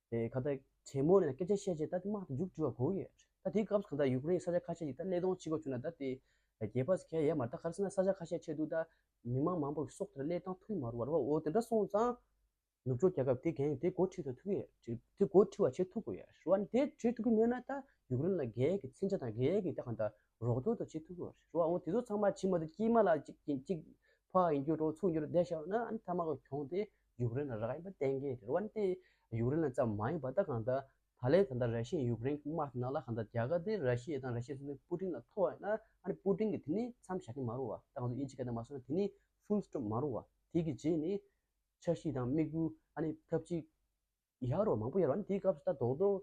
ཕེ་ག་ད་གྲོས་མོལ་ནས་སྐད་ཆ་བཤད་བྱས་ད་དེ་དམག་དེ་མཇུག་སྒྲིལ་བ་དགོས་ཀྱི་ཡོད་རེད། ད་དེའི་སྐབས་སུ་ག་ད་ཡུཀ་རེན་ས་ཆ་ཁ་ཤས་ཅིག་ད་གནས་སྟངས་ཕྱི་གོ་བྱུང་ན་ད་དེ་རྒྱལ་ཕ་ཟེར་མཁན་ཡོད་མ་རེད། ད་ག་རེ་ཟེར་ན་ས་ཆ་ཁ་ཤས་ཆེད་དུ་ད་མི་མང་མང་པོ་གི་སྲོག་དེ་གནས་སྟངས་ཐུག་གི་མ་རེད་བ། འོ་དེ་འདྲ་སོང་ཙང་། ནུབ་ཕྱོགས་རྒྱལ་ཁབ་དེ་གན་དེ་འགོ་ཁྲིད་དང་ཐུག་ཡོད་དེ་འགོ་ཁྲིད་པ་བྱེད་ཐུབ་དགོས་ཡ་རེད་བ། ནི་དེ་བྱེད་ཐུབ་ཀྱི་མེད་ན་ད་ཡུཀ་རེན་ལ་རྒྱའི་གི་མཚོན་ཆ་དང་རྒྱའི་གི་ད་གང་ལྟར་རོགས་སྐྱོར་དང་བྱེད་ཐུབ་དགོས་རེད་བ། འོ་དེ་ཚོ་ཚང་མ་བྱེད་མ་ཐུབ་དཀྱིལ་མ་ལ་གཅིག་གཅིག་ཕར་ཡིན་རྒྱུ་རོགས་ཚུར་ཡིན་རྒྱུ་རོགས་བསྡད་བཞག་ན་ཨ་ནི་ཐ་མ་གི་གྱོང་དེ་ཡུཀ་རེན་ལ་རག་ཡིན་པ་གཏན་འཁེལ་རེད་བ། ནི་དེ་ཡུཀ་རེན་ལ་ཙམ་མ་ཡིན་པ་ད་གང་ལྟར་ ད་ལན་ད་ལྟ་ར་ཤི་ཡ་ཡུཀ་རེན་གྱི་དམག་དེ་ནང་ལ་གང་ལྟར་རྒྱ་གར་དེ་ར་ཤི་ཡ་དང་ར་ཤི་ཡའི་སྲིད་འཛིན་པུ་ཏིན་ལ་ཐོབ་པ་ཡིན་ན། ཨ་ནི་པུ་ཏིན་གྱིས་དེ་ནི་མཚམས་བཞག་གི་མ་རེད་བ། ད་ང་ཚོ་དབྱིན་ཇི་སྐད་ནང་མ་སོང་ན་དེ་ནི་ཧྥུལ་སི་ཊོབ་མ་རེད་བ། དེ་གི་རྗེས་ནི་འཆར་གཞི་དང་དམིགས་ཡུལ། ཨ་ནི་ཐབས་ཇུས་ཡག་རོགས་མང་པོ་ཡོད་རེད། ཨ་ནི་དེའི་སྐབས་སུ་ད་རྡོག་རྡོག་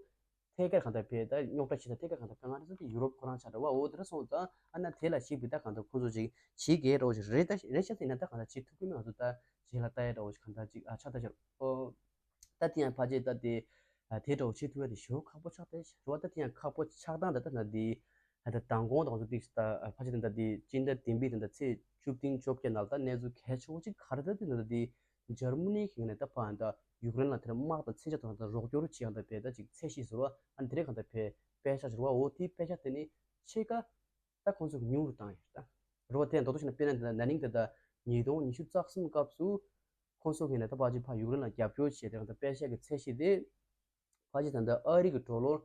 ཐད་ཀར་གང་ལྟར་བས་ད་རྙོག་དྲ་ཆེ་ས་ཐད་ཀར་གང་ལྟར་དཀའ་ངལ་རེད་ཟེར་ཏེ་ཡུ་རོབ་ཁོ་རང་ཆགས་འགྲོ་བ། འོ་དེ་འདྲ་སོང་ཙང་ཨ་ན་དེ་ལ་གཞིགས་པའི་ད་གང་ལྟར་ཁོ་ཚོ་ཅིག་བྱེད་དགོས་འདྲ་བོ་ཞིག་རེད། ད་རེད་ཤག་ཟེར་ན་ད་གང་ལྟར་བྱེད་ཐུབ་ཀྱི་མེད། ང་ཚོ་ད་རྗེས་ལ་ལྟ་ཡ་འདྲ་བོ་ཞིག་གང་ལྟར་ཅིག་ཨ་ཆགས་ད་ཤག་ཨོ། ད་དེ་ཡང་ཕལ་ཆེར་ད་དེ་ཨ་དེ་འདྲ་བོ་བྱེད་ཐུབ་ཡ་དེ་ཞེ་པོ་ཁག་པོ་ཆགས་ད་ཤག་རེད་བ། ད་དེ་ཡང་ཁག་པོ་ཆགས་སྟངས་ད་ད་ད་དེ་ད་མདང་དགོང་དང་ཚོ་ཏིག་ད་ཕལ་ཆེར་ད་ལྟ་དེ་སྤྱི་ཟླ་བདུན་པའི་ད་ལྟ་ཚེས་བཅུ་བདུན་བཅོ་བརྒྱད་ནང་ལ་ད་གནས་ཚུལ་གལ་ཆེ་བོ་ཅིག་ག་རེ་ད་དེ་ད་ལྟ་དེ་འཇར་མ་ནི་གི་ངོས་ནས་ད་ཕར་ད་ཡུཀ་རེན་ལ་དེ་འདྲ་དམག་དང་མཚོན་ཆ་དང་ད་རོགས་སྐྱོར་བྱེད་ཡག་ད་བས་ད་ཅིག་ཚད་གཞི་ཟེར་བ་ཨ་ནི་དེ་རེད་གང་ད་བས་པད་ཤག་ཟེར་བ། འོ་དེའི་པད་ཤག་དེ་ནི་ཕྱེད་ཀ་ད་ཁོང་ཚོ་གི་ཉུང་རུ་བཏང་ཡོད་ད། རེད་བ། དེ་ཡང་རྡོག་རྡོག་བྱས་ན་དཔེར་ན་ད་ན་ནིང་ད་ད་ཉིས་སྟོང་ཉི་ཤུ་རྩ་གསུམ་སྐབས་སུ་ཁོང་ཚོ་གི་ངོས་ནས་ད་ཕལ་ཆེར་ཕར་ཡུཀ་རེན་ལ་རྒྱབ་སྐྱོར་བྱས་དེ་གང་ད་པད་ཤག་གི་ཚད་གཞི་དེ་ཕལ་ཆེར་ད་ལྟ་ཨ་རི་གི་ཌོ་ལར་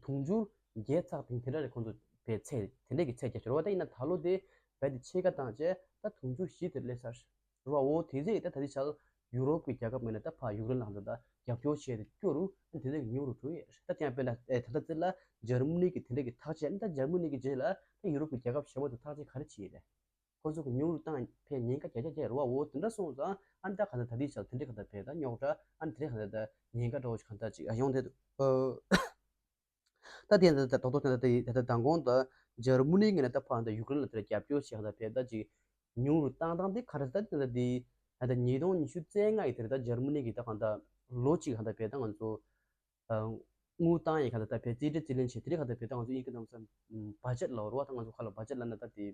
དུང་ཕྱུར་བརྒྱད་ཚེག་དེ་དེ་འདྲ་རེད། ཁོང་ཚོ་པའི་ཚད་དེ་འདྲ་གི་ཚད་རྒྱག་གི་རེད་བ། ད་ཡིན་ན་ད་ལོ་དེ་བས་དེ་ཕྱེད་ཀ་བཏང་བྱས་ད་དུང་ཕྱུར་བཞི་དེར་སླེབས་ཚར་རེད་བ། འོ་དེ་ཚེ་ད་ད་ལྟའི་ཆར་ཡུ་རོབ་ཀྱི་རྒྱལ་ཁབ་ངོས་ནས་ད་ཕར་ཡུཀ་རེན་ལ་ད་ལྟ་རྒྱབ་སྐྱོར་བྱས་ཏེ་སྐྱོ་རུ་དེ་འདྲ་གི་ཉུང་རུ་འགྲོ་ཡོད་རེད། ད་དེ་ཡང་དཔེར་ན་ཨེ་ད་ལྟ་ཚེ་ལ་འཇར་མ་ནི་གི་དེ་འདྲ་གི་ཐག་བཅད་ད་འཇར་མ་ནི་གི་རྗེས་ལ་ད་ཡུ་རོབ་ཀྱི་རྒྱལ་ཁབ་གཞན་པ་ཚོ་ཐག་བཅད་ག་རེ་བྱས་རེད། ཁོ་ཚོ་གི་ཉུང་རུ་བཏང་ཕའི་ཉེན་ཁ་བརྒྱ་ཆ་བརྒྱ་རེད་བ། འོ་དེ་འདྲ་སོང་ཙང་ཨ་ནི་ད་གང་ལྟར་ད་ལྟའི་ཆར་དེ་འདྲའི་གང་ལྟར་བས་ད་རྙོག་དྲ་ཨ་ནི་དེ་འདྲའི་གང་ལྟར་ད་ཉེན་ཁ་འདྲ་བོ་ཞིག་གང་ལྟར་ཅིག་ཨ་ཡོང་དེ་འདུག་ཨོ། ད་དེ་ད་ད་རྡོག་རྡོག་ད་ད་དེ་ད་ད་མདང་དགོང་ད་འཇར་མ་ནི་ངོས་ནས་ད་ཕར་ད་ཡུཀ་རེན་ལ་དེ་རྒྱབ་སྐྱོར་བྱེད་གང་ལྟར་བས་ད་ཅིག་ཉུང་རུ་བཏང་སྟངས་དེ་ག་རེ་ད་དེ་ད་དེ་ད་ད་ཉིས་སྟོང་ཉི་ཤུ་རྩ་ལྔ་ཡི་དེར་ད་འཇར་མ་ནི་གི་ད་གང་ལྟར་ལོ་གཅིག་གང་ལྟར་བས་ད་ང་ཚོ་དངུལ་བཏང་ཡི་གང་ལྟར་ད་བས་རྩིས་སྤྲོད་རྩིས་ལེན་བྱེད་དེ་རིགས་གང་ལྟར་བས་ད་ང་ཚོ་ཨིན་སྐད་ནང་ཚོ་བ་ཇེཊ་ལབ་རེད་བ། ད་ང་ཚོ་ཁ་ལ་བ་ཇེཊ་ལབ་ན་ད་དེ་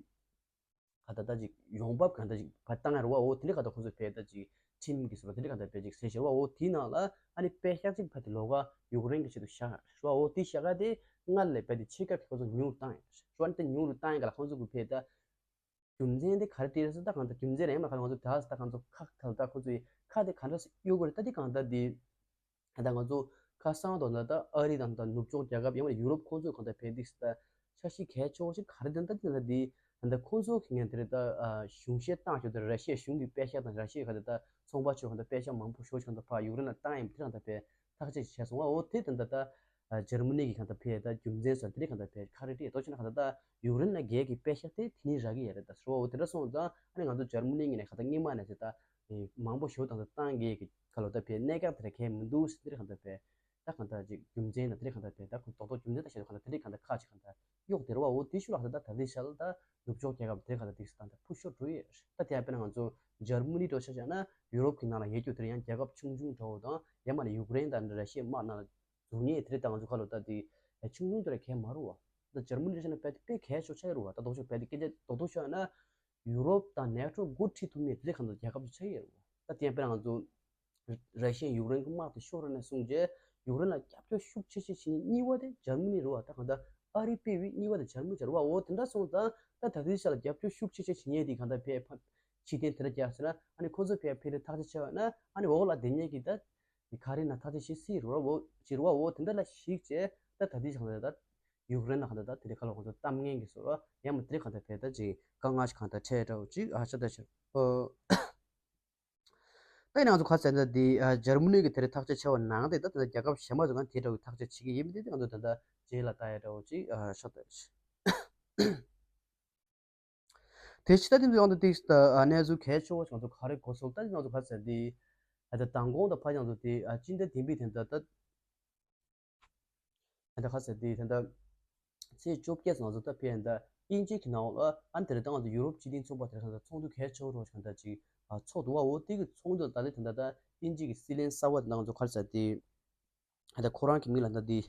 ག་ད་ད་ཅིག་ཡོང་འབབ་ག་ད་ཅིག་བ་བཏང་ཡ་རེད་བ། འོ་དེ་འདྲ་ག་ད་ཁོ་ཚོ་བས་ད་ཅིག་ཁྲིམས་ཀྱི་བཟོ་འདྲ་དེ་འདྲ་ག་ད་བས་ཅིག་ཟེར་ཤེར་བ། འོ་དེའི་ནང་ལ་ཨ་ནི་པད་ཤག་ཅིག་བ་དེ་ལོགས་ཀ་ཡུཀ་རེན་གྱི་ཆེད་དུ་བཞག་ཡ་རེད་བ། འོ་དེ་བཞག་ཡ་དེ་སྔར་ལས་བས་དེ་ཕྱེད་ཀ་གི་ཁོ་ཚོ་ཉུང་རུ་བཏང་ཡ་རེད་བ། དེ་ཉུང་རུ་བཏང་ཡ་ག་ལ་ཁོ་ཚོ་གི་བས་ད་རྒྱུ་མཚན་དེ་ག་རེ་དེ་རེད་ཟེར་ད་གང་ད་རྒྱུ་མཚན་རེད་མ་ག་ལ་ང་ཚོ་ད་ད་གང་ཚོ་ཁ་ད་ད་ཁོ་ཚོ་ཡི་ཁ་དེ་ག་འདྲ་གཡུག་གི་རེད། ད་དེ་གང་ད་དེ། ད་ང་ཚོ་ཁ་སང་དང་ད་ལྟ་ཨ་རི་དང་ད་ནུབ་ཕྱོགས་རྒྱལ་ཁབ་ཡང་མིན་ཡུ་རོབ་ཁོང་ཚོས་གང་ལྟར་བས་འདི་ད་འཆར་གཞི་གལ་ཆེ་བོ་ཞིག་ག་རེ་དེ་ད་དེ་ད་འདི་ད་ཁོང་ཚོ་གི་ངན་དེ་རེད། ད་གཞུང་བཞེས་བཏང་ཞོར་དུ་ར་ཤི་ཡ་གཞུང་གི་པད་ཤག་དང་ར་ཤི་ཡའི་གང་ལྟར་ད་ཚོང་པ་ཚོས་གང་ལྟར་པད་ཤག་མང་པོ་ཞེ་པོ་ཅིག་གང་ལྟར་ཕར་ཡུཀ་རེན་ལ་བཏང་ཡིན་དེ་གང་ལྟར་བས་ཐག་གཅོད་བྱས་སོང་བ། འོ་དེ་ད་ད་ད་འཇར་མ་ནི་གི་གང་ལྟར་བས་ད་རྒྱུ་མཚན་སོགས་དེ་རིགས་གང་ལྟར་བས་ཁ་རེ་དེ་ཡོད་དོ་ཅེ་ན་གང་ལྟར་ད་ཡུཀ་རེན་ལ་རྒྱལ་གྱི་པད་ཤག་དེ་དེ་ནི་རག་གི་ཡོད་རེད། ད་ཟེར་བ། འོ་དེ་འདྲ་སོང་ཙང་ཨ་ནི་ང་ཚོ་འཇར་མ་ནི་ངོས་ནས་གང་ལྟར་སྔོན་མ་ནས་ཟེར་ད། མང་པོ་ཞེ་པོ་དང་ད་བཏང་གི་གི་ཁ་ལོ་ད་བས་གནད་འགག་དེ་འདྲ་གལ་མི་འདུག་ཟེར་དེ་འདྲ་གང་ལྟར་བས་ད་གང་ལྟར་ཅིག་རྒྱུ་མཚན་དང་དེ་འདྲ་གང་ལྟར་བས་ད་ཁོ་རྡོག་རྡོག་རྒྱུ་མཚན་ད་བཤད་དུས་གང་ལྟར་དེ་འདྲ་གང་ལྟར་ཁ་ཅིག་གང་ལྟར་གཡོག་དེ་རེད་བ། འོ་དེ་ཤུགས་ལ་ད་ད་དེ་ཤ་ལ་ད་ནུབ་ཕྱོགས་རྒྱལ་ཁབ་དེ་གང་ལྟར་དེ་ད་ད་ཕུ་ཤོ་འགྲོ་ཡོད་རེད། ད་དེ་ཡང་དཔེར་ན་ང་ཚོ་འཇར་མ་ནི་འགྲོ་ཆ་བཞག་ན་ཡུ་རོབ་ཀྱི་ནང་ལ་ཡོད་རྒྱུ་དེ་ཡང་རྒྱལ་ཁབ་ཆུང་ཆུང་འདྲ་བོ་དང་ཡང་མ་ནི་ཡུཀ་རེན་དང་ར་ཤི་ཡའི་དམག་ནང་ལ་འཛུལ་ཉེན་དེ་རེད། ད་ང་ཚོ་ཁ་ལོ་ད་དེ་ཆུང་ཆུང་དེ་ར་གལ་མ་རུང་བ། ད་འཇར་མ་ནི་རེད་ཤ་ན་དཔེ་དེ་དཔེ་གལ་ཤོ་ཆ་ཡོད་རུང་བ། ད་རྡོག་ཤོ་དཔེ་དེ་སྐད་ཆ་རྡོག་རྡོག་ཤོ་ཡང་ན། ཡུ་རོབ་དང་ནེ་ཊོ་འགོ་ཁྲིད་ཐུབ་མཁན་དེ་འདྲའི་གང་ལྟར་རྒྱལ་ཁབ་ཅིག་ཆགས་ཀྱི་ཡོད་རེད་བ། ད་དེ་ཡང་དཔེར་ན་ང་ཚོ་ར་ཤི་ཡ་ཡུཀ་རེན་གྱི་དམག་དེ་ཤོར་ར་ནས་བཟུང་རྗེས་ཡུཀ་རེན་ལ་རྒྱབ་སྐྱོར་ཤུགས་ཆེ་ཆེ་བྱེད་མཁན་གཉིས་པ་དེ་འཇར་མ་ནི་རེད་བ། ད་གང་ལྟར་ཨ་རི་སྤེལ་བའི་གཉིས་པ་དེ་འཇར་མ་ནི་རེད་བ། འོ་དེ་འདྲ་སོང་ཙང་ད་ད་ལྟའི་ཆ་ལ་རྒྱབ་སྐྱོར་ཤུགས་ཆེ་ཆེ་བྱེད་མཁན་དེ་གང་ལྟར་ཕེ་ཕ་ཕྱི་རྟེན་དེ་འདྲ་རྒྱག་ཟེར་ན་ཨ་ནི་ཁོ་ཚོ་ཕེ་ཕེ་རེ་ཐག་ཆོད་ཆེ་བ་ན་ཨ་ནི་འོག་ལ་བསྡད་མཁན་གྱི་ད་དེ་ག་རེ་ན་ཐག་ཆོད་བྱེད་སྲིད་རེད་བ། འོ་ཅི་རེད་བ། འོ་དེ་འདྲ་ལ་གཞིགས་བྱས་ད་ད་ལྟའི་ཆ་ལ་ད། ཡུཀ་རེན་ལ་གང་ལྟར་ད་དེ་རིང་ཁ་ལོ་ཁོང་ཚོ་གཏམ་ངན་གྱི་བཟོ་འདྲ་ཡང་མ་དེ་རིང་གང་ལྟར་བས་ད་ཅིག་དཀའ་ངལ་ཞིག་གང་ལྟར་འཕྲད་འདྲ་བོ་ཅིག་ཨ་ཤ་ད་ཤ་ཨོ། ད་ཡིན་ང་ཚོ་ཁ་ཟས་ད་དེ་ཨ་འཇར་མ་ནི་གི་དེ་རིང་ཐག་གཅོད་བྱས་པ་ནང་དེ་ད་དེ་རྒྱལ་ཁབ་གཞན་པ་ཚོ་གང་དེ་འདྲ་བོའི་ཐག་གཅོད་བྱེད་ཀྱི་ཡིན་མིན་དེ་ང་ཚོ་ད་ལྟ་རྗེས་ལ་ལྟ་ཡ་འདྲ་བོ་ཅིག་ཨ་ཤ་ད་ཤ། དེ་ཕྱི་ད་དེ་ཚོ་ཡང་ད་དེ་ཨ་གནས་ཚུལ་གལ་ཆེ་བ་ཞིག་ང་ཚོ་ག་རེ་གོ་སོང་ད་ང་ཚོ་ཁ་ཟས་དེ་ཨ་ད་མདང་དགོང་ད་ཕ་ཡང་ཚོ་དེ་ཨ་སྤྱི་ཟླ་བདུན་པའི་དེ་ད་ད། ད་ལྟ་ཁ་ཟས་དེ་ད་ལྟ་ཚེས་བཅོ་བརྒྱད་ཙམ་ང་ཚོ་ད་ཕེ་ད་དབྱིན་ཇི་གི་ནང་ལ་ཨ་ནི་དེ་རིང་ད་ང་ཚོ་ཡུ་རོབ་སྤྱི་མཐུན་ཚོགས་པ་དེ་རིང་ད་ཚོགས་འདུ་གལ་ཆེ་བོ་རོ་ཞིག་ད་ཅིག་ཚོགས་འདུག་བ། འོ་དེ་གི་ཚོགས་འདུ་ལ་ད་ལྟ་དེ་ད་ད་དབྱིན་ཇི་གི་སྲིད་བློན་གསར་པ་དེ་ད་ང་ཚོ་ཁ་ཟས་དེ་ད་ཁོ་རང་གི་མིང་ལ་ད་དེ་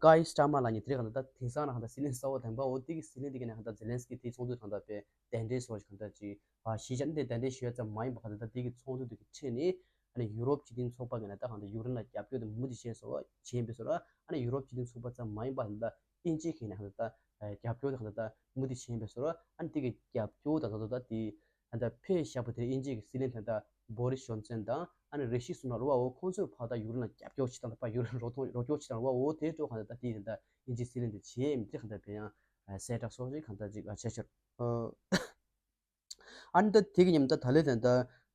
ཀའི་སི་ཊར་མར་ལབ་མཁན་དེ་རིང་ད་ད་དེང་སང་ན་ད་སྲིད་བློན་གསར་པ་དམ་པ། འོ་དེ་གི་སྲིད་བློན་དེ་གི་ནས་ད་ཛེ་ལན་སི་ཀི་དེ་ཚོགས་འདུ་ད་ད་ཕེ་གདན་འདྲེན་སོགས་ཞིག་ད་ཅིག་ཨ་གཞིས་ཆགས་འདི་གདན་འདྲེན་ཞུ་ཡ་ཙམ་མ་ཡིན་པ་ག་ད་ད་དེ་གི་ཚོགས་འདུ་དེ་གི་ཁྲོད་ནས་ཨ་ནི་ཡུ་རོབ་སྤྱི་མཐུན་ཚོགས་པ་གི་ནས་ད་གང་ལྟར་ཡུཀ་རེན་ལ་རྒྱབ་སྐྱོར་དེ་མུ་མཐུད་བྱས་སོང་བ་བྱས་པའི་བཟོ་འདྲ། ཨ་ནི་ཡུ་རོབ་སྤྱི་མཐུན་ཚོགས་པ་ཙམ་མ་ཡིན་པ་ད་ལྟ་དབྱིན་ཇི་གི་ནས་གང་ལྟར་ད་རྒྱབ་སྐྱོར་དེ་གང་ལྟར་ད་མུ་མཐུད་བྱས་པའི་བཟོ་འདྲ། ཨ་ནི་དེ་གི་རྒྱབ་སྐྱོར་དང་ད་ལྟ་དེ་གང་ལྟར་ཕེ་བཞག་པ་དེ་དབྱིན་ཇི་གི་སྲིད་བློན་དེ་ད་བོ་རིས་ཇོན་སན་དང་ཨ་ནི་རི་ཤི་སུ་ནག་རེད་བ། འོ་ཁོང་ཚོས་ཕར་ད་ཡུཀ་རེན་ལ་རྒྱབ་སྐྱོར་བྱེད་སྟངས་དང་ཕར་ཡུཀ་རེན་རོགས་ཐོག་རོགས་སྐྱོར་བྱེད་སྟངས་རེད་བ། འོ་དེ་ཚོ་གང་ལྟར་ད་དེ་གང་ལྟར་དབྱིན་ཇི་སྲིད་བློན་དེ་བྱས་མི་དེ་གང་ལྟར་ཕེ་ཡང་གསལ་བསྒྲགས་སོགས་ཅིག་གང་ལྟར་ཅིག་བྱས་ཤག་ཨ་ནི་ད་དེ་གི་མཉམ་དུ་ད་ལོའི་ད་ལྟ་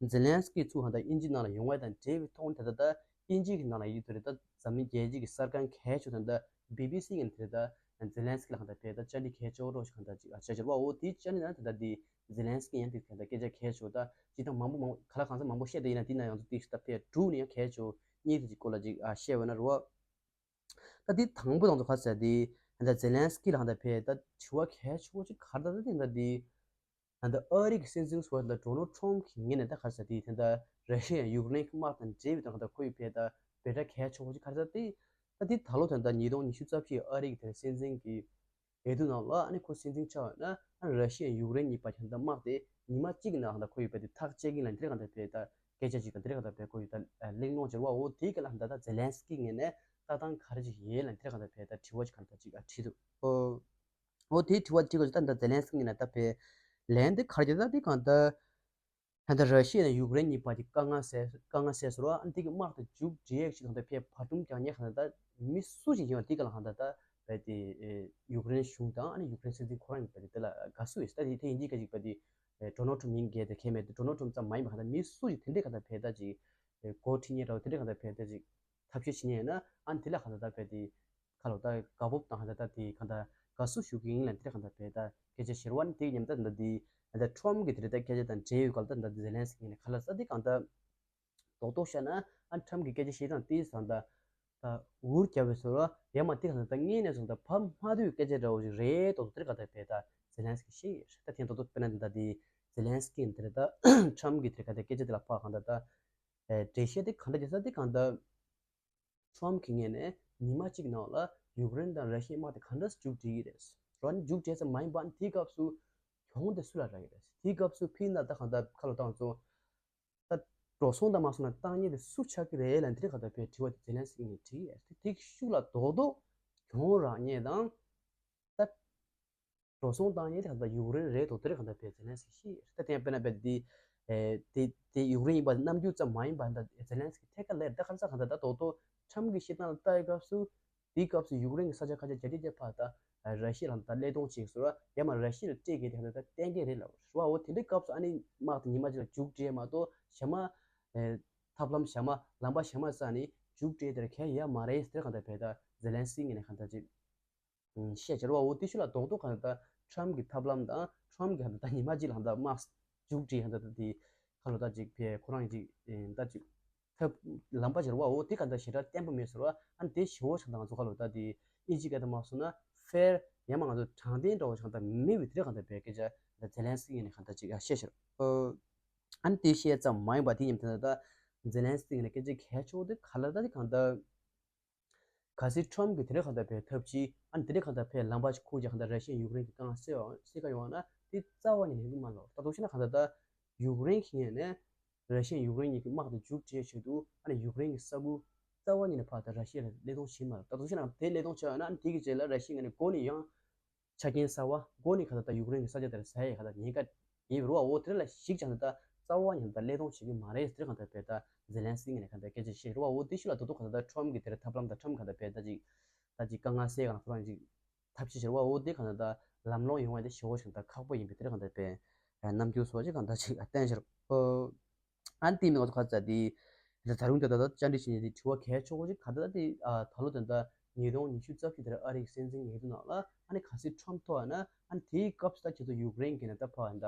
ཛེ་ལན་སི་ཀི་ཚུར་གང་ལྟར་དབྱིན་ཇི་ནང་ལ་ཡོང་བ་དང་འབྲེལ་བའི་ཐོག་ནས་ད་ལྟ་ དབྱིན་ཇི་གི་ནང་ལ་ཡིག་ཏུ་རེད། ད་འཛམ་གླིང་རྒྱལ་སྤྱི་གི་གསར་ཁང་གལ་ཆེ་ཤོས་ད་ལྟ་བི་བི་སི་ཡིན་དེ་རེད། ད་ཛེ་ལན་སི་ཀི་ལ་གང་ལྟར་བས་ད་བཅར་འདྲི་གལ་ཆེ་བོ་རོགས་ཤིག་གང་ལྟར་ཅིག་ཨ་བྱས་བྱས་པ། འོ་དེའི་བཅར་འདྲི་ནང་ད་ལྟ་དེ་ཛེ་ལན་སི་ཀི་ཡང་དེ་གང་ལྟར་སྐད་ཆ་གལ་ཆེ་བོ་ད་ཅི་ད་མང་པོ་མང་པོ་ག་ལ་གང་ས་མང་པོ་བཤད་དེ་ཡིན་ན་དེ་ན་ཡང་དུ་དེ་ད་ཕེ་དྲུག་ནས་ཡང་གལ་ཆེ་བོ་གཉིས་དེ་ཅིག་སྐོར་ལ་ཅིག་ཨ་བཤད་བས་ན་རོ། ད་དེ་དང་པོ་དང་དུ་ག་ཟེར་དེ་ད་ཛེ་ལན་སི་ཀི་ལ་གང་ལྟར་བས་ད་དྲི་བ་གལ་ཆེ་བོ་ཅིག་ག་རེ་ད་ད་དེ་ད་དེ། ད་ལྟ་ཨ་རི་གི་སྲིད་འཛིན་ཟུར་པ་ཌོ་ནལ་ཊམ་གྱི་ངོས་ནས་ད་ག་རེ་ཟེར་དེ་ད་ལྟ་ར་ཤི་ཡ་ཡུཀ་རེན་གྱི་དམག་དང་འབྲེལ་བའི་ཐོག་ད་ཁོ་ཡི་བས་ད་བེ་ད་གལ་ཆེ་བོ་ཅིག་ག་རེ་ཟེར་དེ། ད་དེ་ད་ལོ་ད་ལྟ་ཉིས་སྟོང་ཉི་ཤུ་རྩ་བཞི་ཨ་རི་གི་དེ་སྲིད་འཛིན་གྱི་འོས་བསྡུ་ནང་ལ་ཨ་ནི་ཁོ་སྲིད་འཛིན་ཆགས་ཡོད་ན་ཨ་ར་ཤི་ཡ་ཡུཀ་རེན་གཉིས་བར་གྱི་ད་དམག་དེ་ཉི་མ་གཅིག་གི་ནང་ད་ཁོ་ཡི་བས་དེ་ཐག་བཅད་ཀྱིན་ལ་དེ་ག་ད་བས་ད་སྐད་ཆ་ཅིག་དང་དེ་ག་ད་བས་ཁོ་ཡི་ད་གླེང་སློང་བྱེད་པ། འོ་དེ་ག་ལ་ད་ད་ཛེ་ལན་སི་ཀི་ངོས་ནས་ལྟ་སྟངས་ག་རེ་ཅིག་ཡོད་ལ་དེ་ག་ད་བས་ད་དྲི་བ་ཅིག་ག་ད་ཅིག་ཨ་དྲིས་འདུག་ཨོ། འོ་དེའི་དྲི་བ་དྲི་དགོས་ད་ད་ཛེ་ལན་སི་ཀི་ངོས་ནས་ད་བས་ལན་དེ་ག་རེ་ད་དེ་གང་ད་ད་ད་ར་ཤི་ཡ་དང་ཡུཀ་རེན་གཉིས་བར་གྱི་དཀའ་ངལ་སེལ་དཀའ་ངལ་སེལ་ཟེར་བ་ཨ་ནི་དེ་གི་དམག་དེ་མཇུག་སྒྲིལ་ཡག་ཞིག་གང་ད་བས་བར་འདུམ་རྒྱག་མཁན་གང་ད་ད་མི་སུ་ཞིག་ཡིན་པ་དེ་ག་ལ་གང་ད་ད་བས་དེ་ཡུཀ་རེན་གཞུང་དང་ཨ་ནི་ཡུཀ་རེན་སྲིད་འཛིན་ཁོ་རང་ཡིན་པ་དེ་དེ་ལ་དགའ་བསུ་ཡོད་ད་དེ་དེ་ཡིན་གྱི་ག་ཅིག་བས་དེ་ཌོ་ནལ་ཊམ་ཡིན་གྱི་དེ་ཁས་མེད་དེ་ཌོ་ནལ་ཊམ་ཙམ་མ་ཡིན་པ་གང་ད་མི་སུ་ཞིག་དེ་འདྲས་གང་ད་བས་ད་ཅིག་འགོ་ཁྲིད་མཁན་འདྲ་བོ་དེ་འདྲས་གང་ད་བས་ད་ཅིག་ཐབས་ཤེས་བྱེད་མཁན་ཡིན་ན་ཨ་ནི་དེ་ལ་གང་ད་ད་བས་དེ། ཁ་ལོ་ད་དགའ་སྤོབས་དང་ཧ་ད་ད་དེ་གང་ད་དགའ་བསུ་ཞུ་གི་ཡིན་ལ་དེ་གང་ད་བས་ད་སྐད་ཆ་བཤད་པ་ནི་དེ་ཉམས་ད་ད་དེ་ད་ཊམ་གི་དེ་རེད་ད་སྐད་ཆ་དང་འབྲེལ་ཡོད་ག་ལ་ད་ད་དེ་ཛེ་ལན་སི་ཀི་ནས་ག་ལ་ས་དེ་གང་ད་རྡོག་རྡོག་བཤད་ན་ཨ་ཊམ་གི་སྐད་ཆ་བཤད་སྟངས་དེ་སང་ད་ད་འུར་རྒྱབ་པའི་ཟོར་བ་ཡ་མ་དེ་གང་ད་ད་ངས་ནས་སོང་ད་བབ་མ་དུས་སྐད་ཆ་འདྲ་བོ་ཞིག་རེད་རྡོག་རྡོག་དེ་གང་ད་བས་ད་ཛེ་ལན་སི་ཀི་ཤེས་ཡོད་ད་དེ་རྡོག་རྡོག་དཔེར་ན་ད་དེ་ཛེ་ལན་སི་ཀི་ནས་དེ་རེད་ད་ཊམ་གི་དེ་གང་ད་སྐད་ཆ་དེ་ལ་ཕ་གང་ད་ད་འགྲེལ་བཤད་དེ་གང་ད་བྱེད་ས་དེ་གང་ད། ཊམ་གྱི་ངོས་ནས་ཉི་མ་གཅིག་ནང་ལ་ཡུཀ་རེན་དང་ར་ཤི་ཡའི་དམག་དེ་ག་འདྲ་མཇུག་སྒྲིལ་གྱི་རེད། ར་ནི་མཇུག་སྒྲིལ་ས་མ་ཡིན་པ་དེའི་སྐབས་སུ་གྱོང་དེ་སུ་ལ་རག་གི་རེད། དེའི་སྐབས་སུ་ཕིན་ན་ད་གང་ལྟར་ཁ་ལོ་བཏང་སོང་། ད་འགྲོ་སོང་དང་མ་སོང་ན་བཏང་ཉེས་དེ་སུ་ཆགས་ཀྱི་རེད་ལ་དེ་རིང་གང་ལྟར་བས་དྲི་བ་དེ་ཛེ་ལན་སི་ཀི་ངས་དྲིས་ཡོད་རེད། དེ་ཤུགས་ལ་རྡོག་རྡོག་གྱོང་རག་ཉེས་དང་། ད། འགྲོ་སོང་བཏང་ཉེན་དེ་ག་ད་ཡུཀ་རེན་རེད་དོ་དེ་རེད་ག་ད་བས་ཛེ་ལན་སི་ཀི་ཤི་ད་དེ་དཔེར་ན་བས་དེ་དེ་དེ་ཡུཀ་རེན་ཡིན་པ་རྣམ་འགྱུར་ཙམ་མ་ཡིན་པ་ད་ཛེ་ལན་སི་ཀི་ཐད་ཀ་ལས་ད་ག་ས་ག་ད་ད་དོ་དོ་ཁྲམ་གི་བཤད་སྟངས་ལ་ལྟ་ཡི་སྐབས་སུ་དེའི་སྐབས་སུ་ཡུཀ་རེན་གི་ས་ཆ་ཁ་ཆ་རྒྱ་རྒྱ་རྒྱ་ཕ་ད་ར་ཤི་ཡ་ལ་ད་ཀླད་སྟོང་ཅིག་ཟེར་བ་ཡ་མ་ར་ཤི་ཡ་ལ་སྤྲད་གི་དེ་ག་ད་ད་གཏན་འཁེལ་རེད་ལ་ར་བ་འོ་དེ་འདྲའི་སྐབས་སུ་ཨ་ནི་དམག་དེ་ཉི་མ་གཅིག་ལ་མཇུག་སྒྲིལ་མ་གཏོགས་ཞྭ་མ་ཐབས་ལམ་ཞྭ་མ་ལམ་པ་ཞྭ་མ་ས་ནི་མཇུག་སྒྲིལ་དེར་གལ་ཡ་མ་རེད་ཟེར་ག་ད་བས་ད་ཛེ་ལན་སི་ཀི་ངས་ནས་ག་ད་ཅིག་ཤེས་བྱ་རེད་བ། འོ་དེ་ཤུ་ལ་རྡོག་རྡོག་གང་ལྟར་ཁྲམ་གྱི་ཐབས་ལམ་དང་ཁྲམ་གྱི་གང་ལྟར་ཉི་མ་གཅིག་ལ་གང་ལྟར་དམག་མཇུག་སྒྲིལ་གང་ལྟར་དེ་ཁ་ལོ་ད་ཅིག་ཕེ་ཁོ་རང་ཅིག་ད་ཅིག་ཐབས་ལམ་པ་ཅིག་རེད་བ། འོ་དེ་གང་ལྟར་ཞེ་དྲག་བརྟན་པོ་མེད་ཟེར་བ། ཨ་ནི་དེ་ཞེ་བོ་ཆགས་དང་ང་ཚོ་ཁ་ལོ་ད་དེ་ཨིན་ཇི་སྐད་དུ་མ་སོང་ན་ཧྥེར་ཡང་མ་ང་ཚོ་དྲང་བདེན་འདྲ་བོ་ཆགས་དང་མེད་པའི་དེ་གང་ལྟར་བས་སྐད་ཆ་ད་ཛེ་ལན་སི་ཀི་ངས་ནས་གང་ལྟར་ཅིག་ཡ་བཤད་ཤར། ཨ་ནི་དེ་བཤད་ཙམ་མ་ཡིན་པ་དེ་ཉིན་དེ་ད་ཛེ་ལན་སི་ཀི་ངས་ནས་སྐད་ཆ་གལ་ཆེ་བོ་དེ་ག་ལ་ད་དེ་གང་ལྟར། གལ་སྲིད་ཁྲོམ་གྱིས་དེ་འདྲ་གང་ལྟར་བས་ཐབས་ཇུས་ཨ་ནི་དེ་འདྲ་གང་ལྟར་བས་ལམ་པ་ཞིག་ཁུར་རྒྱག་གང་ལྟར་ར་ཤི་ཡ་ཡུཀ་རེན་གྱི་དཀའ་ངལ་སེལ་བ་སེལ་ག་ཡོང་བ་ན་དེ་རྩ་བ་ཉིད་ནས་ཡོང་གི་མ་རེད། ད་དུང་ཕྱིན་ན་གང་ལྟར་ད་ཡུཀ་རེན་གྱི་ངོས་ནས་ར་ཤི་ཡ་ཡུཀ་རེན་གཉིས་ཀྱི་དམག་དེ་མཇུག་སྒྲིལ་ཆེད་དུ་ཨ་ནི་ཡུཀ་རེན་གྱི་ས་ཁུལ་རྩ་བ་ཉིད་ནས་ཕར་ད་ར་ཤི་ཡ་ལ་བློས་གཏོང་བྱེད་མ་རེད། ད་དུང་ཕྱིན་ན་དེ་བློས་གཏོང་བྱས་ཡོད་ན་ཨ་ནི་དེ་གི་རྗེས་ལ་ར་ཤི་ཡ་ངོས་ནས་འགོ་ནས་ཡང་ཆ་རྐྱེན་གསར་བ་སྒོ་ནས་ག་ད་ལྟ་ཡུཀ་རེན་གྱི་ས་ཆ་དེར་ཟ་ཡས་ག་ད་ཉེན་ཁ་ཡིན་པ་རེད་བ། འོ་དེ་ལ་གཞིགས་ཀྱང་ད་ལྟ་རྩ་བ་ཉིད་ད་བློས་གཏོང་བྱེད་ཀྱི་མ་རེད་ཟེར་གང་ལྟར་བས་ད་ཛེ་ལན་སི་ཀི་ངོས་ནས་གང་ལྟར་སྐད་ཆ་བཤད་རེད་བ། འོ་དེ་ཤུ་ལ་དོ་དོ་གང་ལྟར་ཁྲོམ་གྱི་དེར་ཐབས་ལམ་དང་ཁྲོམ་གང་ལྟར་བས་ད་ཅིག་ད་ཅིག་དཀའ་ངལ་སེལ་གང་ཁོ་རང་ཅིག་ཐབས་ཤེས་བྱེད་རེད་བ། འོ་དེ་གང་ལྟར་ད་ལམ་ལྷོང་ཡོང་བ་དེ་ཞེ་བོ་ཞིག་ད་ཁག་པོ་ཡིན་པའི་དེར་གང་ལྟར་བས་རྣམ་འགྱུར་སོགས་ཅིག་གང་ལྟར་ཅིག་བསྟན་ཤར། ཨ་ནི་དེ་མིན་ང་ཚོ་ག་ཚ་དེ་ད་ད་རུང་ད་ད་ད་བཅར་འདྲི་བྱེད་མཁན་དེ་དྲི་བ་གལ་ཆེ་བོ་ཅིག་ག་ད་ད་དེ་ད་ལོ་ད་ད་ཉིས་སྟོང་ཉི་ཤུ་རྩ་བཞི་དེར་ཨ་རིའི་སྲིད་འཛིན་ཡིན་དུས་ནང་ལ་ཨ་ནི་གལ་སྲིད་ཁྲོམ་ཐོག་ན་ཨ་ནི་དེའི་སྐབས་སུ་ད་ཁྱེད་ཚོ་ཡུཀ་རེན་གྱི་ནས་ད་ཕ་ད་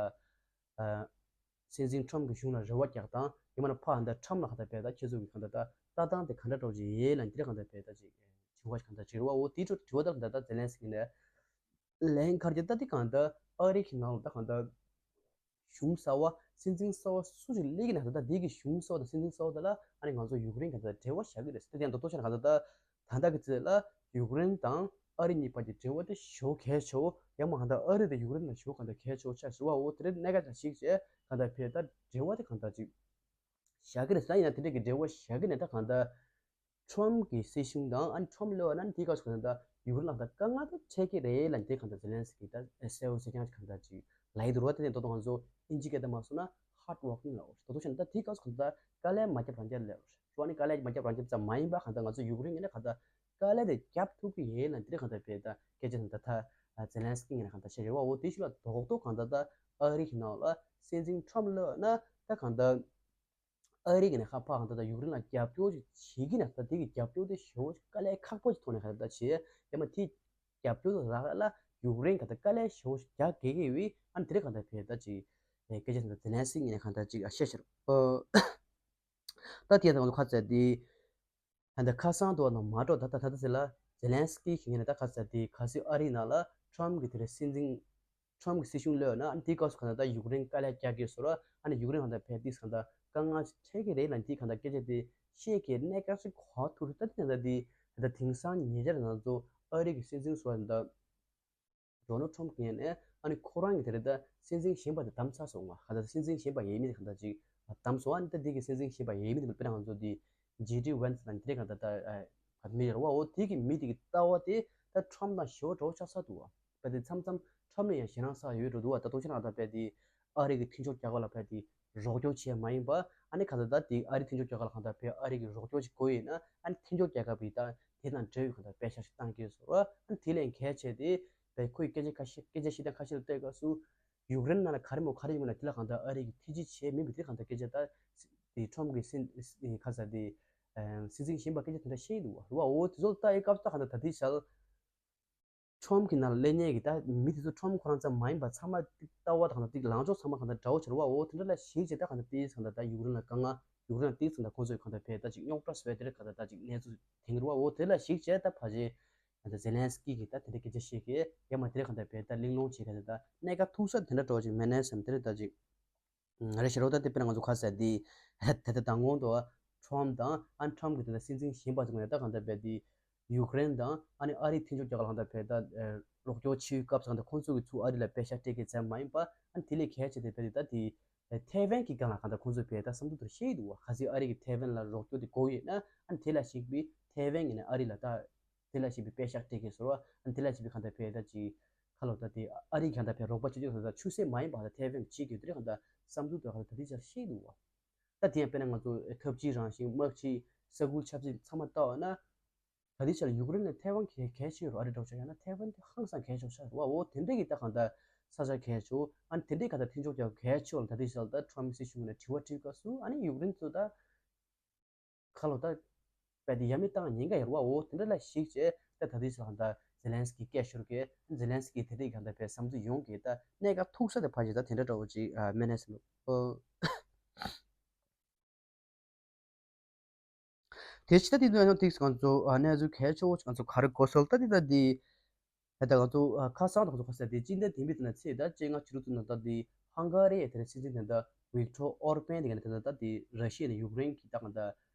སྲིད་འཛིན་ཁྲོམ་གྱི་གཞུང་ལ་རེ་བ་རྒྱག་དང་ཡང་མིན་ན་ཕ་ད་ཁྲོམ་ལ་ག་ད་བས་ད་ཁྱེད་ཚོ་གི་ག་ད་ད་ལྟ་སྟངས་དེ་ག་འདྲ་འདྲ་བོ་ཅིག་ཡོད་ལ་འདི་རེད་ག་ད་བས་ད་ཅིག་དྲི་བ་ག་ད་ཅིག་རེད་བ། འོ་དེའི་ཁྲོད་དྲི་བ་ད་ག་ད་ད་ཛེ་ལན་སི་ཀི་ནས་ལན་ག་རེ་ད་དེ་ག་ད་ཨ་རི་གི་ནང་ལ་ད་ག་ད། གཞུང་གསར་བ་སྲིད་འཛིན་གསར་བ་སུ་ཞིག་སླེབས་ཀྱི་ན་ད་ལྟ་འདི་གི་གཞུང་གསར་བ་དང་སྲིད་འཛིན་གསར་བ་དེ་ལ་ཨ་ནི་ང་ཚོ་ཡུཀ་རེན་གྱི་ད་ལྟ་འབྲེལ་བ་བཞག་གི་རེད་ཟེར་དེ་ཡང་མདོར་བསྡུས་བྱས་ན་ག་ད་ལྟ་ད་ལྟ་གི་ཚེ་ལ་ཡུཀ་རེན་དང་ཨ་རི་གཉིས་བར་གྱི་འབྲེལ་བ་དེ་ཞེ་པོ་གལ་ཆེ་བོ་ཡང་མ་ག་ད་ཨ་རི་དང་ཡུཀ་རེན་ལ་ཞེ་པོ་ག་ད་གལ་ཆེ་བོ་ཆགས་ཟེར་བ། འོ་དེ་རེད་གནད་འགག་ཅིག་བྱས་ག་ད་ཕེ་ད་འབྲེལ་བ་དེ་ག་ད་ཅིག་བཞག་གི་རེད་ཟེར་ཡིན་ན་དེ་འདྲ་གི་འབྲེལ་བ་བཞག་གི་ནས་ད་ག་ད། ཁྲོམ་གྱི་སྲིད་གཞུང་དང་ཨ་ནི་ཁྲོམ་ལོས་ན་དེའི་སྐབས་སུ་གང་ལྟར་ཡུ་ཀེ་རེན་ལ་ད་དཀའ་ངལ་དེ་འཕྲད་ཀྱི་རེད་ལ་དེ་གང་ལྟར་ཛེ་ལན་སི་ཀི་ད་གསལ་བོ་གསལ་རྐྱང་གང་ལྟར་ཅིག་ལབ་ཡི་འདུག་རོ། དེ་ནས་ད་དུང་ང་ཚོ་ཨིན་ཇི་སྐད་དུ་མ་སོང་ན་ཧར་ཌི་ཝོར་ཀིང་ལབ་ད་དུང་བྱས་ན་ད་དེའི་སྐབས་སུ་གང་ལྟར་དཀའ་ལས་མ་བརྒྱབ་རང་རྒྱབ་ལབ་རོ། ཨ་ནི་དཀའ་ལས་མ་བརྒྱབ་རང་རྒྱབ་ཙམ་མ་ཡིན་པ་གང་ལྟར་ང་ཚོ་ཡུ་ཀེ་རེན་ངོས་ནས་གང་ལྟར་དཀའ་ལས་དེ་བརྒྱབ་ཐུབ་ཀྱི་ཡོད་ལ་དེ་གང་ལྟར་བས་ད་སྐད་ཆ་དང་ད་ད་ཛེ་ལན་སི་ཀི་ངོས་ནས་གང་ལྟར་བཤད་རེད་བ། འོ་དེ་ཤུ་ལ་རྡོག་རྡོག་གང་ལྟར་ད་ཨ་རི་གི་ནང་ལ་སྲིད་འཛིན་ཁྲོམ་ལོས་ན་ད་གང་ལྟར། ཨ་རི་གི་ནས་ཁ་ཕ་གང་ལྟར་ད་ཡུཀ་རེན་ལ་རྒྱབ་སྐྱོར་ཅིག་བྱེད་ཀྱི་ན་ད་དེ་གི་རྒྱབ་སྐྱོར་དེ་ཞེ་པོ་ཅིག་དཀའ་ལས་ཁག་པོ་ཅིག་ཐོག་ནས་གང་ལྟར་ད་བྱེད་ཡ་མ་དེ་རྒྱབ་སྐྱོར་དེ་རག་ལ་ཡུཀ་རེན་གང་ལྟར་དཀའ་ལས་ཞེ་པོ་ཅིག་རྒྱག་དགོས་ཀྱི་བས་ཨ་ནི་དེ་རིང་གང་ལྟར་བས་ད་ཅིག་སྐད་ཆ་དེ་ད་ཛེ་ལན་སི་ཀི་ནས་གང་ལྟར་ཅིག་བཤད་ཤར་ཨོ། ད་དེ་ཡང་ད་ཁ་ཚ་དེ། ད་ལྟ་ཁ་སང་དུ་བ་ན་མ་འགྲོ་ད་ད་ད་ད་ཟེར་ལ་ཛེ་ལན་སི་ཀི་གི་ངོས་ནས་ད་ཁ་ཚ་དེ་ག་སི་ཨ་རི་ནང་ལ་ཁྲོམ་གི་དེ་རེད་སྲིད་འཛིན་ཁྲོམ་གི་སྲིད་གཞུང་གློད་ན་ཨ་ནི་དེའི་སྐབས་སུ་ག་ད་ད་ཡུཀ་རེན་དཀའ་ལས་རྒྱག་གི་ཟེར་བ་ཨ་ནི་ཡུཀ་རེན་ག་ད་ཕེ་དེ་ག་ད་དཀའ་ངལ་འཕྲད་ཀྱི་རེད་ལ་དེ་ག་ད་སྐད་ཆ་དེ་བཤད་ཀྱི་གནད་འགག་ཅིག་གོ་ཐུབ་རེད། ད་དེ་ད་དེ་ད་དེང་སང་ཉེ་ཆར་ང་ཚོ་ཨ་རི་གི་སྲིད་འཛིན་ཟེར་བ་ད། ཌོ་ནལ་ཊམ་གྱི་ངོས་ནས་ཨ་ནི་ཁོ་རང་གི་དེ་རེད་ད་སྲིད་འཛིན་གཞན་པ་དེ་བདམས་ཚར་སོང་བ་ག་ད་སྲིད་འཛིན་གཞན་པ་ཡས་མི་དེ་ག་ད་ཅིག་བདམས་སོང་ཨ་ནི་ད་དེ་གི་སྲིད་འཛིན་གཞན་པ་ཡས་མི་དེ་དཔེར་ན་ང་ཚོ་དེ་ཇེ་ཌི་ཝན་སི་དང་དེ་རེད་ག་ད་ད་ག་མི་རེད་བ་འོ་དེ་གི་མི་དེ་གི་ལྟ་བ་དེ་ད་ཊམ་དང་ཞེ་པོ་འདྲ་བོ་ཆགས་ཚར་འདུག་བ་དཔེ་དེ་མཚམས་མཚམས་ཊམ་ལ་ཡང་ཞེད་སྣང་ཚ་ཡོད་འགྲོ་འདུག་བ་ད་ཐོག་ཆེ་ན་ག་ད་དཔེ་དེ་ཨ་རི་གི་མཐུན་ཕྱོགས་རྒྱལ་ཁབ་ལ་དཔེ་དེ་རོགས་སྐྱོར་བྱས་མ་ཡིན་པ་ཨ་ནི་ག་ད་ད་དེ་ཨ་རི་མཐུན་ཕྱོགས་རྒྱལ་ཁབ་ལ་ག་ད་དཔེ་ཨ་རི་གི་རོགས་སྐྱོར་ཅིག་དགོས་ཡིན་ན་ཨ་ནི་མཐུན་ཕྱོགས་རྒྱལ་ཁབ་ཀྱི་ད། དེ་དང་འབྲེལ་བའི་གང་ལྟར་པད་ཤག་ཞིག་བཏང་གི་ཡོད་ཟེར་བ། ཨ་ནི་དེ་ལས་གལ་ཆེ་དེ་བས་ཁོའི་སྐད་ཆ་ཁ་ཤས་སྐད་ཆ་བཤད་སྟངས་ཁ་ཤས་ལ་བལྟས་སྐབས་སུ་ཡུཀ་རེན་ནང་ལ་ག་རེ་མོ་ག་རེ་ཡོང་ལ་དེ་ལ་གང་ལྟར་ཨ་རི་གི་ཐེ་ཇུས་བྱས་མིན་པའི་དེ་གང་ལྟར་སྐད་ཆ་ད་དེ་ཁྲོམ་གི་སྲིད་ཁ་ས་དེ་སྲིད་འཛིན་གཞན་པ་སྐད་ཆ་དེ་འདྲ་བཤད་འདུག་བ། རུ་བ་འོ་དེ་ཚོ་ལ་ལྟ་ཡི་སྐབས་སུ་ད་གང་ལྟར་དེ་བྱ་ཁྲོམ་གྱི་ནང་ལ་སླེབས་མཁན་གྱི་ད་མི་དེ་ཚོ་ཁྲོམ་ཁོ་རང་ཙམ་མ་ཡིན་པ་ཚང་མ་ལྟ་བ་དང་དེ་ལངས་ཕྱོགས་ཚང་མ་གང་ལྟར་འདྲ་བོ་བྱ་རུ་བ་འོ་དེ་འདྲ་ལ་གཞིགས་བྱས་ད་གང་ལྟར་དེ་གང་ལྟར་ད་ཡུཀ་རེན་ལ་དཀའ་ངལ་ཡུཀ་རེན་ལ་དེ་ཚོ་ད་ཁོང་ཚོས་གང་ལྟར་བས་ད་ཅིག་རྙོག་དྲ་བཟོས་དེ་རེད་གང་ལྟར་ད་ཅིག་གནས་ཚུལ་དེང་རུ་བ་འོ་དེ་ལ་གཞིགས་བྱས་ད་ཕ་ཆེ་ད་ཛེ་ལན་སི་ཀི་གིས་ད་དེ་འདྲ་སྐད་ཆ་བཤད་གི་ཡ་མ་དེ་རེད་གང་ལྟར་བས་ད་གླེང་སློང་བྱེད་ག་ད་གནད་འགག་ཐུག་ས་དེ་འདྲ་འགྲོ་ཅིག་མེད་ནས་སམ་དེ་རེད་ད་ཅིག་ང་རེ་ཤི་རོ་ད་དེ་དཔེར་ན་ང་ཚོ་ཁ་ཟས་དེ་ད་ལྟ་མདང་དགོང་དུ་ཁྲོམ་དང་ཨ་ཁྲོམ་གི་དེ་ད་སྲིད་འཛིན་གཞན་པ་ཚོ་ངས་ད་གང་ལྟར་བས་དེ་ཡུཀ་རེན་དང་ཨ་ནི་ཨ་རིའི་མཐུན་ཕྱོགས་རྒྱ་གར་ལ་གང་ལྟར་བས་ད་རོགས་སྐྱོར་བྱེད་ཡུལ་སྐབས་སུ་གང་ལྟར་ཁོང་ཚོ་གི་ཚུར་ཨ་རི་ལ་པད་ཤག་སྤྲད་ཀྱི་ཚད་མ་ཡིན་པ་ཨ་ནི་དེ་ལས་གལ་ཆེ་དེ་བས་དེ་ད་དེ་ཐེ་ཝན་གྱི་སྒང་ལ་གང་ལྟར་ཁོང་ཚོས་བས་ད་བསམ་ཚུལ་དེ་བཤད་ཀྱི་འདུག་བ། གལ་སྲིད་ཨ་རི་གི་ཐེ་ཝན་ལ་རོགས་སྐྱོར་དེ་དགོས་ཡོད་ན་ཨ་ནི་དེ་ལ་གཞིགས་པའི་ཐེ་ཝན་གྱི་ནས་ཨ་རི་ལ་ད། དེ་ལ་ཞིག་པའི་པད་ཤག་སྤྲད་ཀྱི་ཟེར་བ། དེ་ལ་ཞིག་པའི་གང་ལྟར་བས་ད་ཅིག་ཁ་ལོ་ད་དེ་ཨ་རི་གང་ལྟར་བས་རོགས་པ་བྱེད་ཆོག་ཟེར་ད་ཆུ་སྲིན་མ་ཡིན་པ་ད་ཐེ་ཝན་བྱེད་ཀྱི་དེ་རིང་གང་ལྟར་བསམ་ཚུལ་དེ་གང་ལྟར་ད་དེ་ཆར་ཤེས་འདུག་བ། ད་དེ་ཡང་དཔེར་ན་ང་ཚོ་འཐབ་ཇུས་རང་བཞིན་དམག་ཇུས་ས་ཁུལ་ཆབ་སྲིད་ཚང་མ་ལྟ་བ་ན། ད་དེ་ཆར་ཡུཀ་རེན་ལ་ཐེ་ཝན་གལ་གལ་ཆེ་རུ་ཨ་རི་འགྲོ་ཆོག་ཡང་ན་ཐེ་ཝན་དེ་ཧང་སང་གལ་ཆོག་ཤག་རུ་བ་འོ་དེ་འདྲ་གི་ད་གང་ལྟར་ས་ཆ་གལ་ཆོག་ཨ་ནི་དེ་འདྲའི་གང་ལྟར་མཐུན་ཕྱོགས་རྒྱག་གལ་ཆོག་ལ་ད་དེ་ཆར་ད་ཁྲོམ་སྲིད་གཞུང་ནས་དྲི་བ་དྲིས་སྐབས་སུ་ཨ་ནི་ཡུཀ་རེན་ཚོ་ད། ཁ་ལོ་ད། པད་དེ་ཡ་མི་བཏང་ཉེན་ཁ་ཡོད་རེད་བ། འོ་དེ་འདྲ་ལ་གཞིགས་བྱས་ད་ད་དུས་ཚོད་གང་ལྟར་ཛེ་ལན་སི་ཀི་སྐད་ཤོར་གི་ཛེ་ལན་སི་ཀི་དེ་འདྲའི་གང་ལྟར་བས་བསམ་ཚུལ་ཡོང་གི་ད་གནད་འགག་ཐུག་ས་དེ་ཕ་ཞིག་ད་དེ་འདྲ་འདྲ་བོ་ཅིག་མེད་ནས་སམ་ཨོ། དེ་ཕྱི་ད་དེ་དུས་ཡང་ཏིག་ང་ཚོ་གནས་ཚུལ་གལ་ཆེ་བོ་ཅིག་ང་ཚོ་ག་རེ་གོ་སོལ་ད་དེ་ད་དེ། ད་ལྟ་ང་ཚོ་ཁ་སང་དང་ཚོ་ཁ་སང་དེ་སྤྱི་ཟླ་འདི་མི་དེ་ན་ཚེས་ད་བཅོ་ལྔ་ཕྱི་རུ་ཚུན་ད་ལྟ་དེ་ཧང་ག་རི་ཡ་དེ་ལ་སྲིད་འཛིན་དེ་ད་ཝིག་ཊོར་ཨོར་པན་དེ་ག་ནས་དེ་ད་ལྟ་དེ་ར་ཤི་ཡ་ནས་ཡུཀ་རེན་གྱི་ད་ག་ད་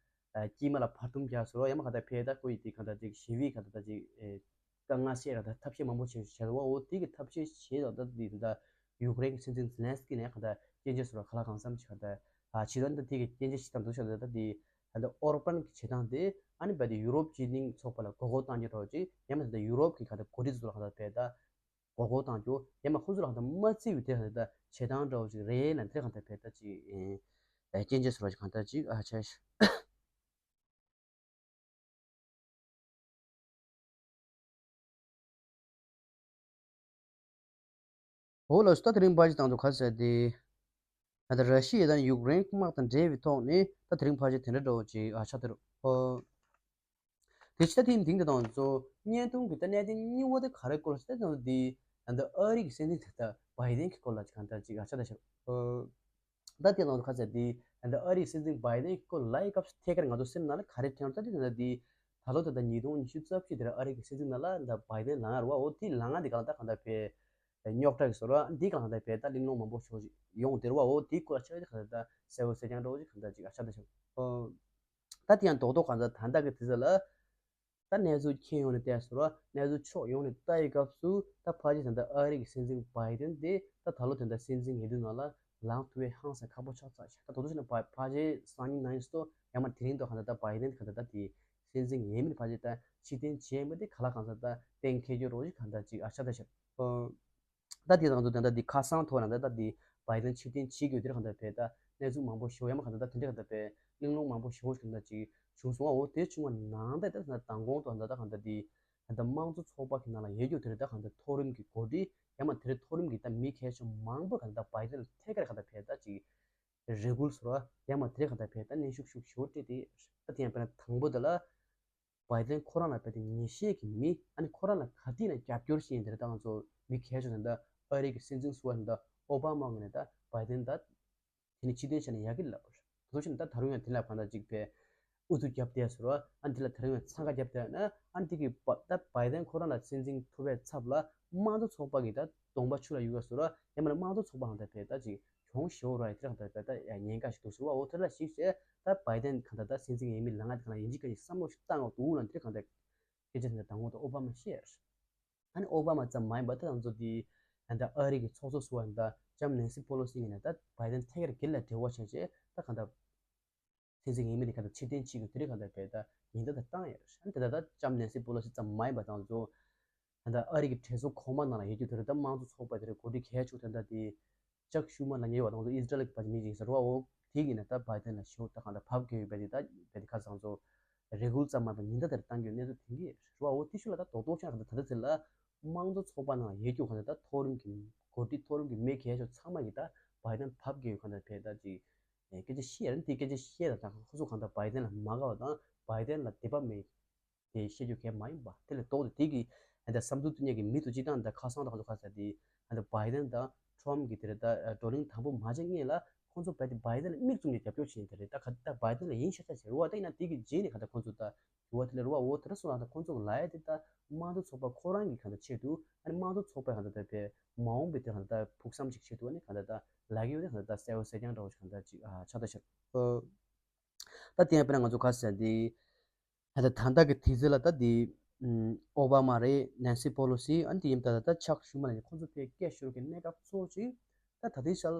དཀྱིལ་མ་ལ་བར་འདུམ་རྒྱག་ཟེར་བ་ཡ་མ་ག་ད་ཕེ་ད་ཁོ་ཡི་དེ་ག་ད་ཅིག་ཞི་བའི་ག་ད་ད་ཅིག་དཀའ་ངལ་སེལ་ག་ད་ཐབས་ཤེས་མང་པོ་བྱས་བྱས་བ་འོ་དེ་གི་ཐབས་ཤེས་བྱས་ད་ད་དེ་ད་ཡུཀ་རེན་གྱི་སྲིད་འཛིན་ཛེ་ལན་སི་ཀི་ནས་ག་ད་སྐྱོན་བརྗོད་ཟེར་བ་ག་ལ་གང་འཚམ་བྱས་ག་ད་ཨ་ཕྱི་ད་ད་དེ་གི་སྐྱོན་བརྗོད་བྱས་ད་འདུག་བྱས་ད་ད་དེ། ད་ལྟ་ཨོར་པན་གྱི་བྱེད་སྟངས་དེ་ཨ་ནི་རྦད་དེ་ཡུ་རོབ་སྤྱི་མཐུན་ཚོགས་པ་ལ་མགོ་སྐོར་གཏོང་རྒྱུ་འདྲ་བོ་ཅིག་ཡང་མིན་ད་ལྟ་ཡུ་རོབ་ཀྱི་ག་ད་འགོ་ཁྲིད་ཚོ་ལ་ག་ད་བས་ད་མགོ་སྐོར་གཏོང་རྒྱུ་ཡང་མིན་ཁོང་ཚོ་ལ་ག་ད་མ་བརྩི་བའི་དེ་ག་ད་བྱེད་སྟངས་འདྲ་བོ་ཅིག་རེད་ལ་དེ་ག་ད་བས་ད་ཅིག་སྐྱོན་བརྗོད་ཟེར་བ་ཅིག་གང་ལྟར་ཅིག་ཨ་ཆ་ཤ། འོ་ལགས་སོ། ད་དེ་རིང་ཕལ་ཆེར་དང་དུ་ག་ཟེར་ཏེ། ད་ལྟ་ར་ཤི་ཡ་དང་ཡུཀ་རེན་དམག་དང་འབྲེལ་བའི་ཐོག་ནས་ད་དེ་རིང་ཕལ་ཆེར་དེ་འདྲ་འདྲ་བོ་ཅིག་ཨ་ཆགས་ཏེ་རེད། ཨོ། དེ་ཕྱི་ད་ཐེངས་འདིང་དེ་དང་ཚོ་བརྙན་ཐུང་གི་ད་གནད་དོན་གཉིས་པ་དེ་ག་རེ་སྐོར་ཟེར་ན་དེ་ད་ལྟ་ཨ་རི་གི་སྲིད་འཛིན་དེ་ད་བྷའི་ཌེན་གྱི་སྐོར་ལ་ཅིག་གང་ལྟར་ཅིག་ཨ་ཆགས་ད་ཤག་ཨོ། ད་དེ་ནང་དུ་ཁ་ཚ་དེ་ད་ལྟ་ཨ་རིའི་སྲིད་འཛིན་བྷའི་ཌེན་གྱི་སྐོར་ལ་ཡི་སྐབས་སུ་ཐད་ཀར་ང་ཚོ་སེམས་ནང་ལ་ག་རེ་དྲན་ད་དེ་ད་ལྟ་དེ་ད་ལོ་ད་ལྟ་ཉིས་སྟོང་ཉི་ཤུ་རྩ་བཞི་དེར་ཨ་རི་གི་སྲིད་འཛིན་ནང་ལ་ད་བྷའི་ཌེན་ལངས་ཡོད་རེད་བ། འོ་དེ་ལངས་ཡ་དེ་གང་ལྟར་གང་ལྟར་བས་རྙོག་དྲ་གི་བཟོ་འདྲ་འདི་གང་ལྟར་བས་ད་གླེང་སློང་མང་པོ་ཞིག་ཡོང་དེ་རེད་བ། འོ་དེའི་སྐོར་ལ་ཆ་ཡོད་དེ་གང་ལྟར་ད་གསལ་པོ་གསལ་རྐྱང་འདྲ་བོ་ཅིག་གང་ལྟར་ཅིག་ཨ་ཆགས་ད་ཆགས། ད་དེ་ཡང་རྡོག་རྡོག་གང་ལྟར་ད་ལྟ་གི་དུས་ཚོད་ལ། ད་གནས་ཚུལ་ཁྱོན་ཡོངས་ནས་བལྟས་ཟེར་བ་གནས་ཚུལ་ཕྱོགས་ཡོངས་ནས་ལྟ་ཡི་སྐབས་སུ་ད་ཕལ་ཆེར་ད་ལྟ་ཨ་རི་གི་སྲིད་འཛིན་བྷའི་ཌེན་དེ་ད་ད་ལོ་དེ་འདྲ་སྲིད་འཛིན་འོས་བསྡུ་ནང་ལ་ལངས་ཐུབ་པའི་ཧང་སང་ཁག་པོ་ཆགས་ཚར་ཤག་ད་དོ་དོ་བྱས་ན་ཕ་ཕལ་ཆེར་སང་ཉིན་གནངས་ཉིན་སོ་ཡང་མ་དེ་རིང་དུ་གང་ལྟར་ད་བྷའི་ཌེན་གང་ལྟར་ད་དེ་སྲིད་འཛིན་འོས་མི་ཕལ་ཆེར་ད་ཕྱིར་འཐེན་བྱས་མི་དེ་ག་ལ་གང་ཟག་ད་གཏན་འཁེལ་རྒྱུ་རོགས་ཞིག་གང་ལྟར་ཅིག་ཨ་ཤ་ད་ཤག་ད་དེ་དང་དུ་ད་ལྟ་འདི་ཁ་སང་ཐོག་ན་ད་ལྟ་འདི་བྷའི་ཌེན་ཕྱིར་འཐེན་བྱེད་དགོས་དེར་གང་ལྟར་བས་ད་གནས་ཚུལ་མང་པོ་ཞིག་ཡང་མ་གང་ལྟར་ད་དེ་འདྲ་གང་ལྟར་བས་གླེང་སློང་མང་པོ་ཞིག་གང་ལྟར་ཅིག་བྱུང་སོང་བ། འོ་དེ་བྱུང་བ་ནང་ད་ད་མདང་དགོང་དུ་ད་ལྟ་གང་ལྟར་འདི་ད་ལྟ་དམངས་གཙོ་ཚོགས་པ་གི་ནང་ལ་ཡོད་རྒྱུ་དེར་ད་གང་ལྟར་མཐོ་རིམ་གྱི་འགོ་ཁྲིད་ཡང་མ་དེར་མཐོ་རིམ་གྱི་ད་མི་གལ་ཆེ་མང་པོ་གང་ལྟར་བྷའི་ཌེན་ལ་ཐད་ཀར་གང་ལྟར་བས་ད་ཅིག་ རེ་སྐུལ་ཟེར་བ་ཡང་མ་དེ་རིང་གང་ལྟར་བས་ད་གནོན་ཤུགས་ཤུགས་ཞེ་པོ་སྤྲད་དེ། ད་དེ་ཡང་དཔེར་ན་དང་པོ་དེ་ལ་བའི་ཌེན་ཁོ་རང་ལ་བས་ཏེ་ངེས་ཤེས་ཀྱི་མི། ཨ་ནི་ཁོ་རང་ལ་ག་དུས་ནས་རྒྱབ་སྐྱོར་བྱེད་ཡིན་དེ་རེད། ད་ང་ཚོ་མི་གལ་ཆེ་ཤོས་ད་ཨ་རི་གི་སྲིད་འཛིན་ཟེར་བ་ད་ཨོ་བྷ་མ་གི་ནས་ད་བའི་ཌེན་ད་དེ་ནི་ཕྱིར་འཐེན་བྱས་ནས་ཡག་གི་ལབ་པ་རེད། དེ་ཚོ་ཕྱིན་ད་ད་རུང་ཡང་དེ་ལ་གང་ལྟར་ཅིག་བས་ཨུ་ཚུགས་རྒྱབ་བསྡད་ཟེར་བ། ཨ་ནི་དེ་ལ་ད་རུང་ཡང་འཚང་ཁ་རྒྱབ་བསྡད་ན། ཨ་ནི་དེ་གི་བ་ད་བའི་ཌེན་ཁོ་རང་ལ་སྲིད་འཛིན་ཐུབ་པའི་ཚབ་ལ་དམངས་གཙོ་ཚོགས་པ་གི་ད་གདོང་པ་ཆུ་ལ་གཡུག་ཡ་ཟེར་བ། ཡང་མིན་ན་དམངས་གཙོ་ཚོགས་པ་གང་ལྟར་བས་ད་ཅིག་གྱོང་ཞེ་པོ་རག་ཡ་དེ་རང་ལྟར་བས་ད་ཡ་ཉེན་ཁ་ཞིག་འདུག་ཟེར་བ། འོ་དེ་ལ་གཞིགས་བྱས་ད་བའི་ཌེན་གང་ལྟར་ད་སྲིད་འཛིན་ཡིན་མིན་ལ་ང་དེ་གང་ལ་ཡིན་གཅིག་ག་གཅིག་བསམ་བློ་ཞིག་བཏང་དགོས་འདུག་ལབ་དེ་གང་ལྟར་སྐད་ཆ་དེ་འདྲ་དང་པོ་དེ་ཨོ་བྷ་མ་བཤད་ཡ་རེད། ཨ་ནི་ཨོ་བྷ་མ་ཙམ་མ་ཡིན་པ་ད་ང་ཚོ་དེ་ད་ལྟ་ཨ་རི་གི་ཚོགས་གཙོ་ཟེར་བ་ད་ལྕམ་ནན་སི་པོ་ལོ་སི་ཡིན་ན་ད་བའི་ཌེན་ཐད་ཀར་སྒེར་ལ་འབྲེལ་བ་བྱས་བྱས་ད་གང་ལྟར་སྲིད་འཛིན་ཡིན་མིན་དེ་གང་ལྟར་ཕྱིར་འཐེན་བྱེད་དགོས་དེ་རིགས་གང་ལྟར་བས་ད་ཉེན་བརྡ་དེ་བཏང་ཡོད་རེད། ཨ་ནི་དེ་ལྟར་ད་ལྕམ་ནན་སི་པོ་ལོ་སི་ཙམ་མ་ཡིན་པ་ད་ང་ཚོ་ད་ལྟ་ཨ་རི་གི་གྲོས་ཚོགས་གོང་མ་ནང་ལ་ཡོད་རྒྱུ་དེ་རེད། ད་དམངས་གཙོ་ཚོགས་པ་དེ་རེད། འགོ་ཁྲིད་གལ་ཆེ་ཤོས་དེ་ད་དེ་ཅག་ཤུ་མ་ལབ་མཁན་ཡོད་པ། ང་ཚོ་ཨིས་ར་ཨེལ་གྱི་བ་མི་ཅིག་ཟེར་བ། འོ་དེ་གིས་ནི་ད་བའི་ཌེན་ལ་ཞེ་པོ་ད་གང་ལྟར་བབ་དགོས་ཡོད་པ་དེ་ད་བས་དེ་ཁ་སང་ཚོ་རེ་སྐུལ་ཙམ་མ་ཡིན་པ་ཉེན་བརྡ་དེ་བཏང་རྒྱུའི་གནས་ཚུལ་ཐོན་གྱི་རེད་བ། འོ་དེ་ཤུགས་ལ་ད་རྡོག་རྡོག་ཆགས་ད་ད་ལྟ་ཚེ་ལ་དམངས་གཙོ་ཚོགས་པ་ནང་ཡོད་རྒྱུ་གང་ལྟར་ད་མཐོ་རིམ་གྱི་འགོ་ཁྲིད་མཐོ་རིམ་གྱི་མི་གལ་ཆེ་ཚང་མ་གིས་ད་བའི་ཌེན་བབ་དགོས་ཡོད་གང་ལྟར་བས་ད་ཅིག་སྐད་ཆ་བཤད་ཡ་རེད། དེ་སྐད་ཆ་བཤད་ད་ད་ཁོ་ཚོ་གང་ལྟར་བའི་ཌེན་ལ་མ་དགའ་བ་དང་བའི་ཌེན་ལ་དད་པ་མེད། དེ་བཤད་རྒྱུ་གལ་མ་ཡིན་པ་དེ་ལས་ལྡོག་སྟེ། དེ་གི་ཨ་ད་བསམ་ཚུལ་བཏོན་མཁན་གྱི་མི་དེ་སྤྱིར་བཏང་ད་ཁ་སང་ད་ག་ཚོད་ཁ་ཟེར་དེ་ཨ་ད་བའི་ཌེན་དང་ཊམ་གྱི་དེ་རེད། ད་བགྲོ་གླེང་དང་པོ་མ་བྱས་སྔོན་ལ་ཁོང་ཚོ་བའི་ཌེན་ལ་མིག་བཙུམ་ནས་རྒྱབ་སྐྱོར་བྱེད་ཡིན་དེ་རེད། ད་ག་ད་བའི་ཌེན་ལ་ཡིན་ཤ་ཤ་བྱེད་རེད་བ། ད་ཡིན་ན་དེ་གི་རྗེས་ནས་ག་ད་ཁོང་ཚོ་ད་འགྱུར་བ་དེ་ལས་རེད་བ། འོ་དེ་འདྲ་སོང་ལ་ད་ཁོང་ཚོ་གི་ལབ་ཡ་དེ་ད་དམངས་གཙོ་ཚོགས་པ་ཁོ་རང་གི་ག་ད་ཆེད་དུ། ཨ་ནི་དམངས་གཙོ་ཚོགས་པའི་ག་ད་ད་བའི་མ་འོངས་པའི་དེ་ག་ད་ད་ཕུགས་བསམ་ཅིག་ཆེད་དུ་ཨ་ནི་ག་ད་ད་ལབ་ཀྱི་ཡོད་དེ་ག་ད་ད་གསལ་བོ་གསལ་རྐྱང་འདྲ་བོ་ཞིག་ག་ད་ད་ཅིག་ཨ་ཆགས་ད་ཤག་ད་དེ་ཡང་དཔེར་ན་ང་ཚོ་ག་ཟེར་དེ། ད་ད་ད་ལྟ་གི་དུས་ཚོད་ལ་ད་དེ་ཨོ་བྷ་མ་རེད། ནན་སི་པོ་ལོ་སི། ཨ་ནི་དེ་ཡིན་ད་ད་ད་ཅག་ཤུ་མ་ལབ་མཁན་ཁོང་ཚོ་ཕར་སྐད་ཤོར་གྱི་གནས་སྐབས་གཙོ་བོ་ཅིག་ད་ད་ལྟའི་ཆར་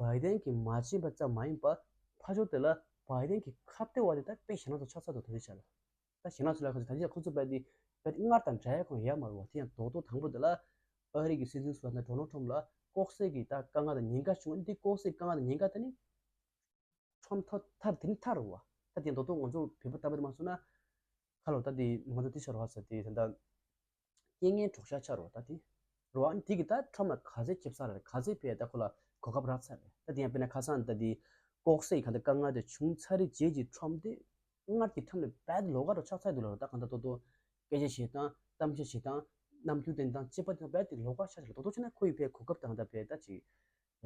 བའི་ཌེན་གྱིས་མ་བྱས་པ་ཙམ་མ་ཡིན་པ། ཕར་ཕྱོགས་དེ་ལ་བའི་ཌེན་གྱི་ཁ་གཏད་པ་དེ་ད་དཔེ་ཞེད་སྣང་ཚ་ཆགས་ཚར་འདུག་ད་ལྟའི་ཆར་ལ། ད་ཞེད་སྣང་ཚ་ལ་ཁ་ཚ་ད་ལྟའི་ཆར་ཁོང་ཚོ་བས་དེ་བས་དེ་སྔར་དང་འདྲ་ཡ་ཁོང་ཡ་མ་རེད་བ། དེ་ཡང་རྡོག་རྡོག་དང་པོ་དེ་ལ་ཨ་རི་གི་སྲིད་འཛིན་ཟེར་བ་ད་ཌོ་ནལ་ཊམ་ལ་ལྐོག་ཟ་གི་ད་དཀའ་ངལ་དང་ཉེན་ཁ་བྱུང་། འདི་ལྐོག་ཟ་གི་དཀའ་ངལ་དང་ཉེན་ཁ་དེ་ནི་ཊམ་ཐ་ཐར་དེ་ནི་ཐར་རུ་བ། ད་དེ་རྡོག་རྡོག་ང་ཚོ་བོད་པ་ལྟ་བུ་དེ་མ་སོང་ན་ཁ་ལོ་ད་དེ་ང་ཚོ་དེ་ཆ་རུ་བ་ཟེར་དེ་ད་ད་རྐྱེན་ངན་གྲོགས་ཤ་ཆ་རུ་བ། ད་དེ་རུ་བ་ཨ་ནི་དེ་གི་ད་ཊམ་ལ་ག་ཚད་ཁེབས་ས་རེད། ག་ཚད་བས་ད་ཁོ་ལ་གོ་སྐབས་རག་ཚར་རེད། ད་དེ་ཡང་དཔེར་ན་ཁ་སང་ད་དེ་ལྐོག་ཟ་གི་ག་ད་དཀའ་ངལ་དེ་བྱུང་ཚར་རེད། རྗེས་ཀྱི་ཊམ་དེ་སྔར་གྱི་ཊམ་ལས་བས་ལོགས་ཀ་རུ་ཆགས་ཚར་འདུག་ལ། ད་ག་ད་རྡོག་རྡོག་སྐད་ཆ་བཤད་སྟངས། གཏམ་བཤད་བྱེད་སྟངས། རྣམ་འགྱུར་བསྟན་སྟངས། བྱེད་པ་དེ་བས་དེ་ལོགས་ཀ་ཆགས་ཆགས་རྡོག་རྡོག་བྱས་ན་ཁོ་ཡི་བས་གོ་སྐབས་དང་ད་བས་ད་ཅིག་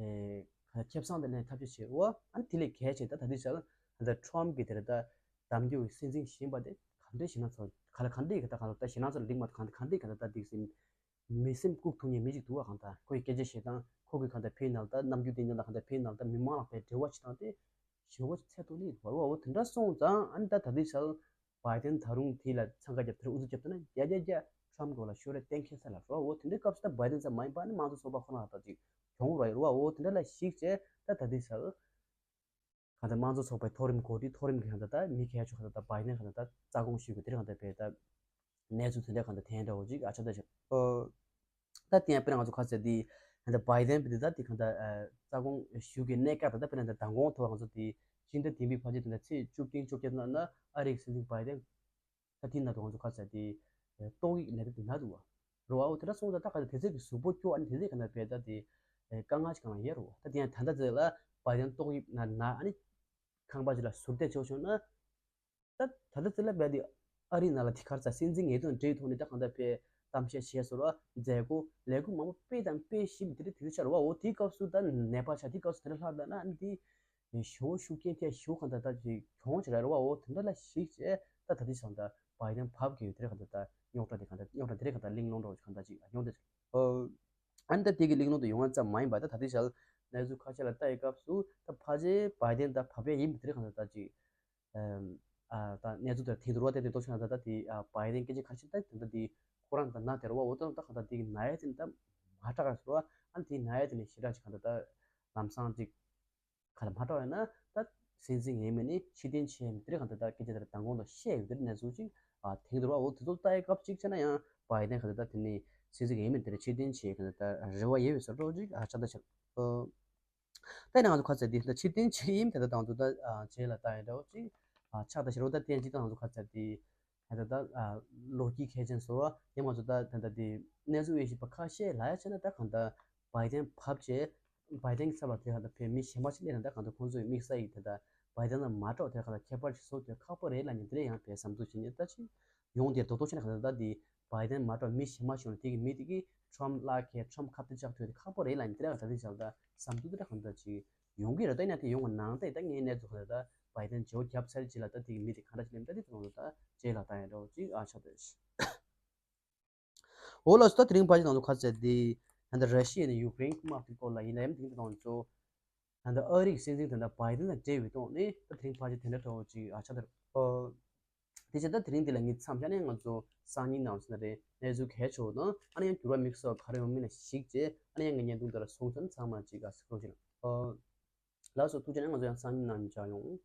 ཨེ་ཁ་ཁེབས་སང་དེ་ལེན་ཐབས་ཤེས་བྱེད་འོ། ཨ་ནི་དེ་ལས་གལ་ཆེ་ད་ད་ལྟའི་ཆར་ད་ལྟ་ཊམ་གྱི་དེར་ད་གདམ་རྒྱུ་གི་སྲིད་འཛིན་གཞོན་པ་དེ་ག་འདྲས་ཞེད་སྣང་ཚ་ག་ལ་ག་འདྲས་ག་ད་ག་ད་ཞེད་སྣང་ཚ་ལ་འགྲིག་མ་ག་ག་འདྲས་ག་ད་ད་འགྲིག་སེམས་མི་སེམས་བཀུག་ཐུབ་མཁན་མི་ཞིག་འདུག་བ། གང་ད་ཁོ་ཡི་སྐད་ཆ་བཤད་སྟངས། ཁོ་གི་གང་ད་ཕའི་ནང་ད་རྣམ་འགྱུར་བསྟན་སྟངས་དང་གང་ད་ཕའི་ནང་ད་མི་མང་ལ་དཔེ་འབྲེལ་བ་བྱེད་སྟངས་དེ་ཞེ་པོ་ཚད་མཐོ་ནི་བར་བ་འོ་དེ་འདྲ་སོང་ཙང་། ཨ་ནི་ད་ད་ལྟའི་ཆར་བའི་ཌེན་ད་རུང་དེ་ལ་འཚང་ཁ་རྒྱབ་དེར་ཨུ་ཚུགས་རྒྱབ་ཐུབ་ན་རྒྱ་རྒྱ་རྒྱ་ཊམ་གོ་ལ་ཤོར་རེ་གཏན་འཁེལ་ས་ལ་རོ། འོ་དེ་འདྲའི་སྐབས་སུ་ད་བའི་ཌེན་ཙམ་མ་ཡིན་པ་ནི་དམངས་གཙོ་ཚོགས་པ་ཁོ་རང་ལ་ད་ཅིག་གྱོང་རོ་ཡི་རོ། འོ་དེ་འདྲ་ལ་གཞིགས་བྱས་ད་ད་ལྟའི་ཆར་གང་ལྟར་དམངས་གཙོ་ཚོགས་པའི་མཐོ་རིམ་འགོ་ཁྲིད་མཐོ་རིམ་གྱི་གང་ལྟར་ད་མི་གལ་ཆེ་གང་ལྟར་ད་བའི་ཌེན་གང་ལྟར་ད་རྩ་དགོངས་ཞུ་གི་དེ་རིང་གང་ལྟར་བས་ད། གནས་ཚུལ་དེ་འདྲ་གང་ལྟར་དེ་འདྲ་བོ་ཅིག་ཨ་ཆགས་ད་ཆགས། ཨོ། ད་དེ་ཡང་དཔེར་ན་ང་ཚོ་ཁ་ཟེར་དེ་ད་བའི་ཌེན་པ་དེ་ད་དེ་གང་ལྟར་ཨ་རྩ་དགོངས་ཞུ་གི་གནས་སྐབས་ད་ད་དཔེར་ན་ད་མདང་དགོང་ཐོག་ང་ཚོ་དེ་ཕྱི་ཟླ་བདུན་པའི་ཕལ་ཆེར་དེ་འདྲ་ཚེས་བཅུ་བདུན་བཅོ་བརྒྱད་ནང་ན་ཨ་རིའི་སྲིད་འཛིན་བའི་ཌེན་ད་དེ་ན་དུ་ང་ཚོ་ཁ་ཟེར་དེ་ཏོག་དབྱིབས་ནད་དུག་དེ་ན་དུ་བ་རོ། ཨོ་དེ་འདྲ་སོང་ཙང་ད་ག་ད་དེ་ཚོ་གི་གཟུགས་པོ་སྐྱོ་ཨ་ནི་དེ་ཚོ་གང་ལྟར་བས་ད་དེ་དཀའ་ངལ་ཞིག་གང་ལ་ཡོད་རོ། ད་དེ་ཡང་ད་ལྟ་ཚེ་ལ་བའི་ཌེན་ཏོག་དབྱིབས་ན་ན་ཨ་ནི་ཁང་པ་ཅིག་ལ་ཟུར་བལྟས་བྱས་བྱུང་ན། ད་ད་ལྟ་ཚེ་ལ་བས་དེ་ཨ་རི་ནང་ལ་དེ་གར་ཚ་སྲིད་འཛིན་ངེས་དོན་འདྲའི་ཐོག་ནས་ད་གང་ལྟར་བས་གཏམ་བཤད་བྱས་སོ་ར་མཛད་སྒོ་ལས་འགུལ་མང་པོ་སྤེལ་དང་སྤེལ་བཞིན་དེ་རིང་དེ་རིང་ཆར་བ་འོ་དེའི་སྐབས་སུ་ད་ནད་པ་ཆ་དེའི་སྐབས་སུ་དེ་རིང་ལྷག་ད་ན་ཨ་ནི་དེ་ཞོ་ཤུགས་རྐྱེན་ཐེ་ཞོ་གང་ལྟར་ད་ཅིག་གྱོང་ཅིག་ར་ར་བ་འོ་དེ་འདྲ་ལ་ཞིག་བྱས་ད་ད་དེ་སང་ད་བའི་ཌེན་བབས་ཀྱི་ཡོད་དེ་རིང་གང་ལྟར་ད་རྙོག་དྲ་དེ་གང་ལྟར་རྙོག་དྲ་དེ་རིང་གང་ལྟར་གླེང་སློང་འདྲ་བོ་གང་ལྟར་ཅིག་རྙོག་དེ་ཨ་ནི་ད་དེ་གི་གླེང་སློང་དུ་ཡོང་བ་ཙམ་མ་ཡིན་པ་ད་ད་དེ་ཞལ་གནས་ཚུལ་ཁ་ཤས་ལ་ལྟ་ཡི་སྐབས་སུ་ད་ཕལ་ཆེར་བའི་ཌེན་ད་བབས་ཡ་ཡིན་པ་དེ་རིང་གང་ལྟར་ད་ཅིག་ཨ་ད་གནས་ཚུལ་དེར་ཐེངས་དུ་རུ་བ་དེ་དེ་ཏོ་ཆ་ད་ད་དེ་ཨ་བའི་ཌེན་སྐད་ཆ་ཁ་ཤས་ད་དེ་ད་དེ་ཁོ་རང་ད་ན་དེ་རུ་བ་འོ་ད་ད་ག་ད་དེ་གི་ན་ཡ་དེ་ད་མ་དྲག་ག་ཟེར་བ་ཨ་ནི་དེ་ན་ཡ་དེ་ནས་ཞེ་དྲག་ཅིག་ག་ད་ད་ལམ་སང་ཅིག་ག་ལ་མ་དྲག་ཡ་ན་ད་སྲིད་འཛིན་ཡིན་མིན་ནི་ཕྱིར་འཐེན་བྱས་མི་དེ་རིང་ག་ད་ད་སྐད་ཆ་དེ་ད་མདང་དགོང་ད་བཤད་ཡོད་དེ་གནས་ཚུལ་ཅིག་ཨ་ཐེངས་དུ་རུ་བ་འོ་དེ་ཚོ་ལྟ་ཡི་སྐབས་ཅིག་བྱས་ན་ཡང་བའི་ཌེན་ག་ད་ད་དེ་ནས་སྲིད་འཛིན་ཡིན་མིན་དེ་རིང་ཕྱིར་འཐེན་བྱས་ག་ད་ད་རེ་བ་ཡོད་པའི་བཟོ་འདྲ་ཅིག་ཨ་ཆགས་ད་ཆགས། ད་ནི་ང་ཚོ་ཁ་ཚ་དེ་ད་ཕྱིར་འཐེན་བྱེད་ཡིན་དེ་ད་དང་དུ་ད་རྗེས་ལ་ལྟ་ཡི་འདྲ་བོ་ཅིག་ཆགས་ད་ཤི་རོ། ད་བསྟན་ཅིག་ད་ང་ཚོ་ཁ་ཚ་དེ་ད་ད་ལོ་རྒྱུས་མཁས་ཅན་ཟེར་བ་དེ་ང་ཚོ་ད་ད་ད་དེ་གནས་ཚུལ་དབྱེ་ཞིབ་པ་ཁ་ཤས་ལ་ཡ་བྱས་ན་ད་གང་ད་བའི་ཌེན་བབས་བྱས་ བྷའི་ཏན་གྱི་ཚབ་ལ་དེ་ག་ད་བོད་མི་གཞན་པ་ཞིག་སླེབས་ན་ད་གང་ལྟར་ཁོང་ཚོའི་དམིགས་བསལ་ཡིག་དེ་ད་བྷའི་ཏན་ལ་མ་འགྲོ་དེ་ག་ད་ཁྱད་པར་ཞིག་བཟོ་དེ་ཁག་པོ་རེད་ལབ་ནས་དེ་ལས་ཡང་བས་བསམ་ཚུལ་བྱེད་ཉེན་ད་ཅིག་ཡོང་དེ་རྡོག་རྡོག་ཆེ་ན་གང་ལྟར་ད་དེ་བྷའི་ཏན་མ་འགྲོ་མི་གཞན་པ་ཞིག་ཡོང་ན་དེ་གི་མི་དེ་གི་ཁྲོམ་བརླག་གི་ཁྲོམ་ཁ་གཏད་བཅག་ཐུབ་དེ་ཁག་པོ་རེད་ལབ་ནས་དེ་ལས་ད་དེ་བྱ་ད་བསམ་ཚུལ་དེ་ད་གང་ལྟར་ཅིག་ཡོང་གི་རེད། ད་ཡིན་ན་དེ་ཡོང་བ་ནང་ད་ད་ངའི་གནས་ཚུལ་གང་ལྟར་ད་བྷའི་ཏན་བརྗེ་བོ་བརྒྱབ་ཚར་རྗེས་ལ་ད་དེ་གི་མི་དེ་གང་འདྲ་ཅིག་སླེབས་ད་དེ་ཚོ་ད་རྗེས་ལ་ད་ཡིན་འགྲོ་ཅིག་ཨ་ཆགས་ད། འོ་ལགས་སོ། ད་དེ་རིང་ཕལ་ཆེར་ང་ཚོ་ཁ་ཟས་འདི་ད་ལྟ་ར་ཤི་ཡ་ནས་ཡུཀ་རེན་དམག་དེ་སྐོར་ལ་ཡིན་ན་ཡང་དེ་རིང་འདི་ང་ཚོ་ད་ལྟ་ཨ་རིའི་སྲིད་འཛིན་ད་ལྟ་བྷའི་ཏན་དང་འབྲེལ་བའི་ཐོག་ནས་ད་དེ་རིང་ཕལ་ཆེར་དེ་འདྲ་འདྲ་བོ་ཅིག་ཨ་ཆགས་ད། ཨོ། དེ་བྱས་ད་དེ་རིང་འདི་ལ་ངས་མཚམས་བཞག་ནས་ང་ཚོ་སང་ཉིན་ནང་ཚོ་ན་རེ་གནས་ཚུལ་གལ་ཆེ་བོ་དང་ཨ་ནི་ཡང་འགྱུར་བ་དམིགས་བསལ་ག་རེ་ཡོང་མིན་ལ་གཞིགས་བྱས་ཨ་ནི་ཡང་ངའི་བརྙན་ཐུང་འདི་ལ་གསུང་ཚན་ཚང་མ་ཅིག་ག་སི་ཁྲོ་ཞིག་ཨོ། ལགས་སོ། ཐུགས་རྗེ་ཆེ། ང་ཚོ་ཡང་སང་ཉིན་ནང་མཇལ་ཡོང་།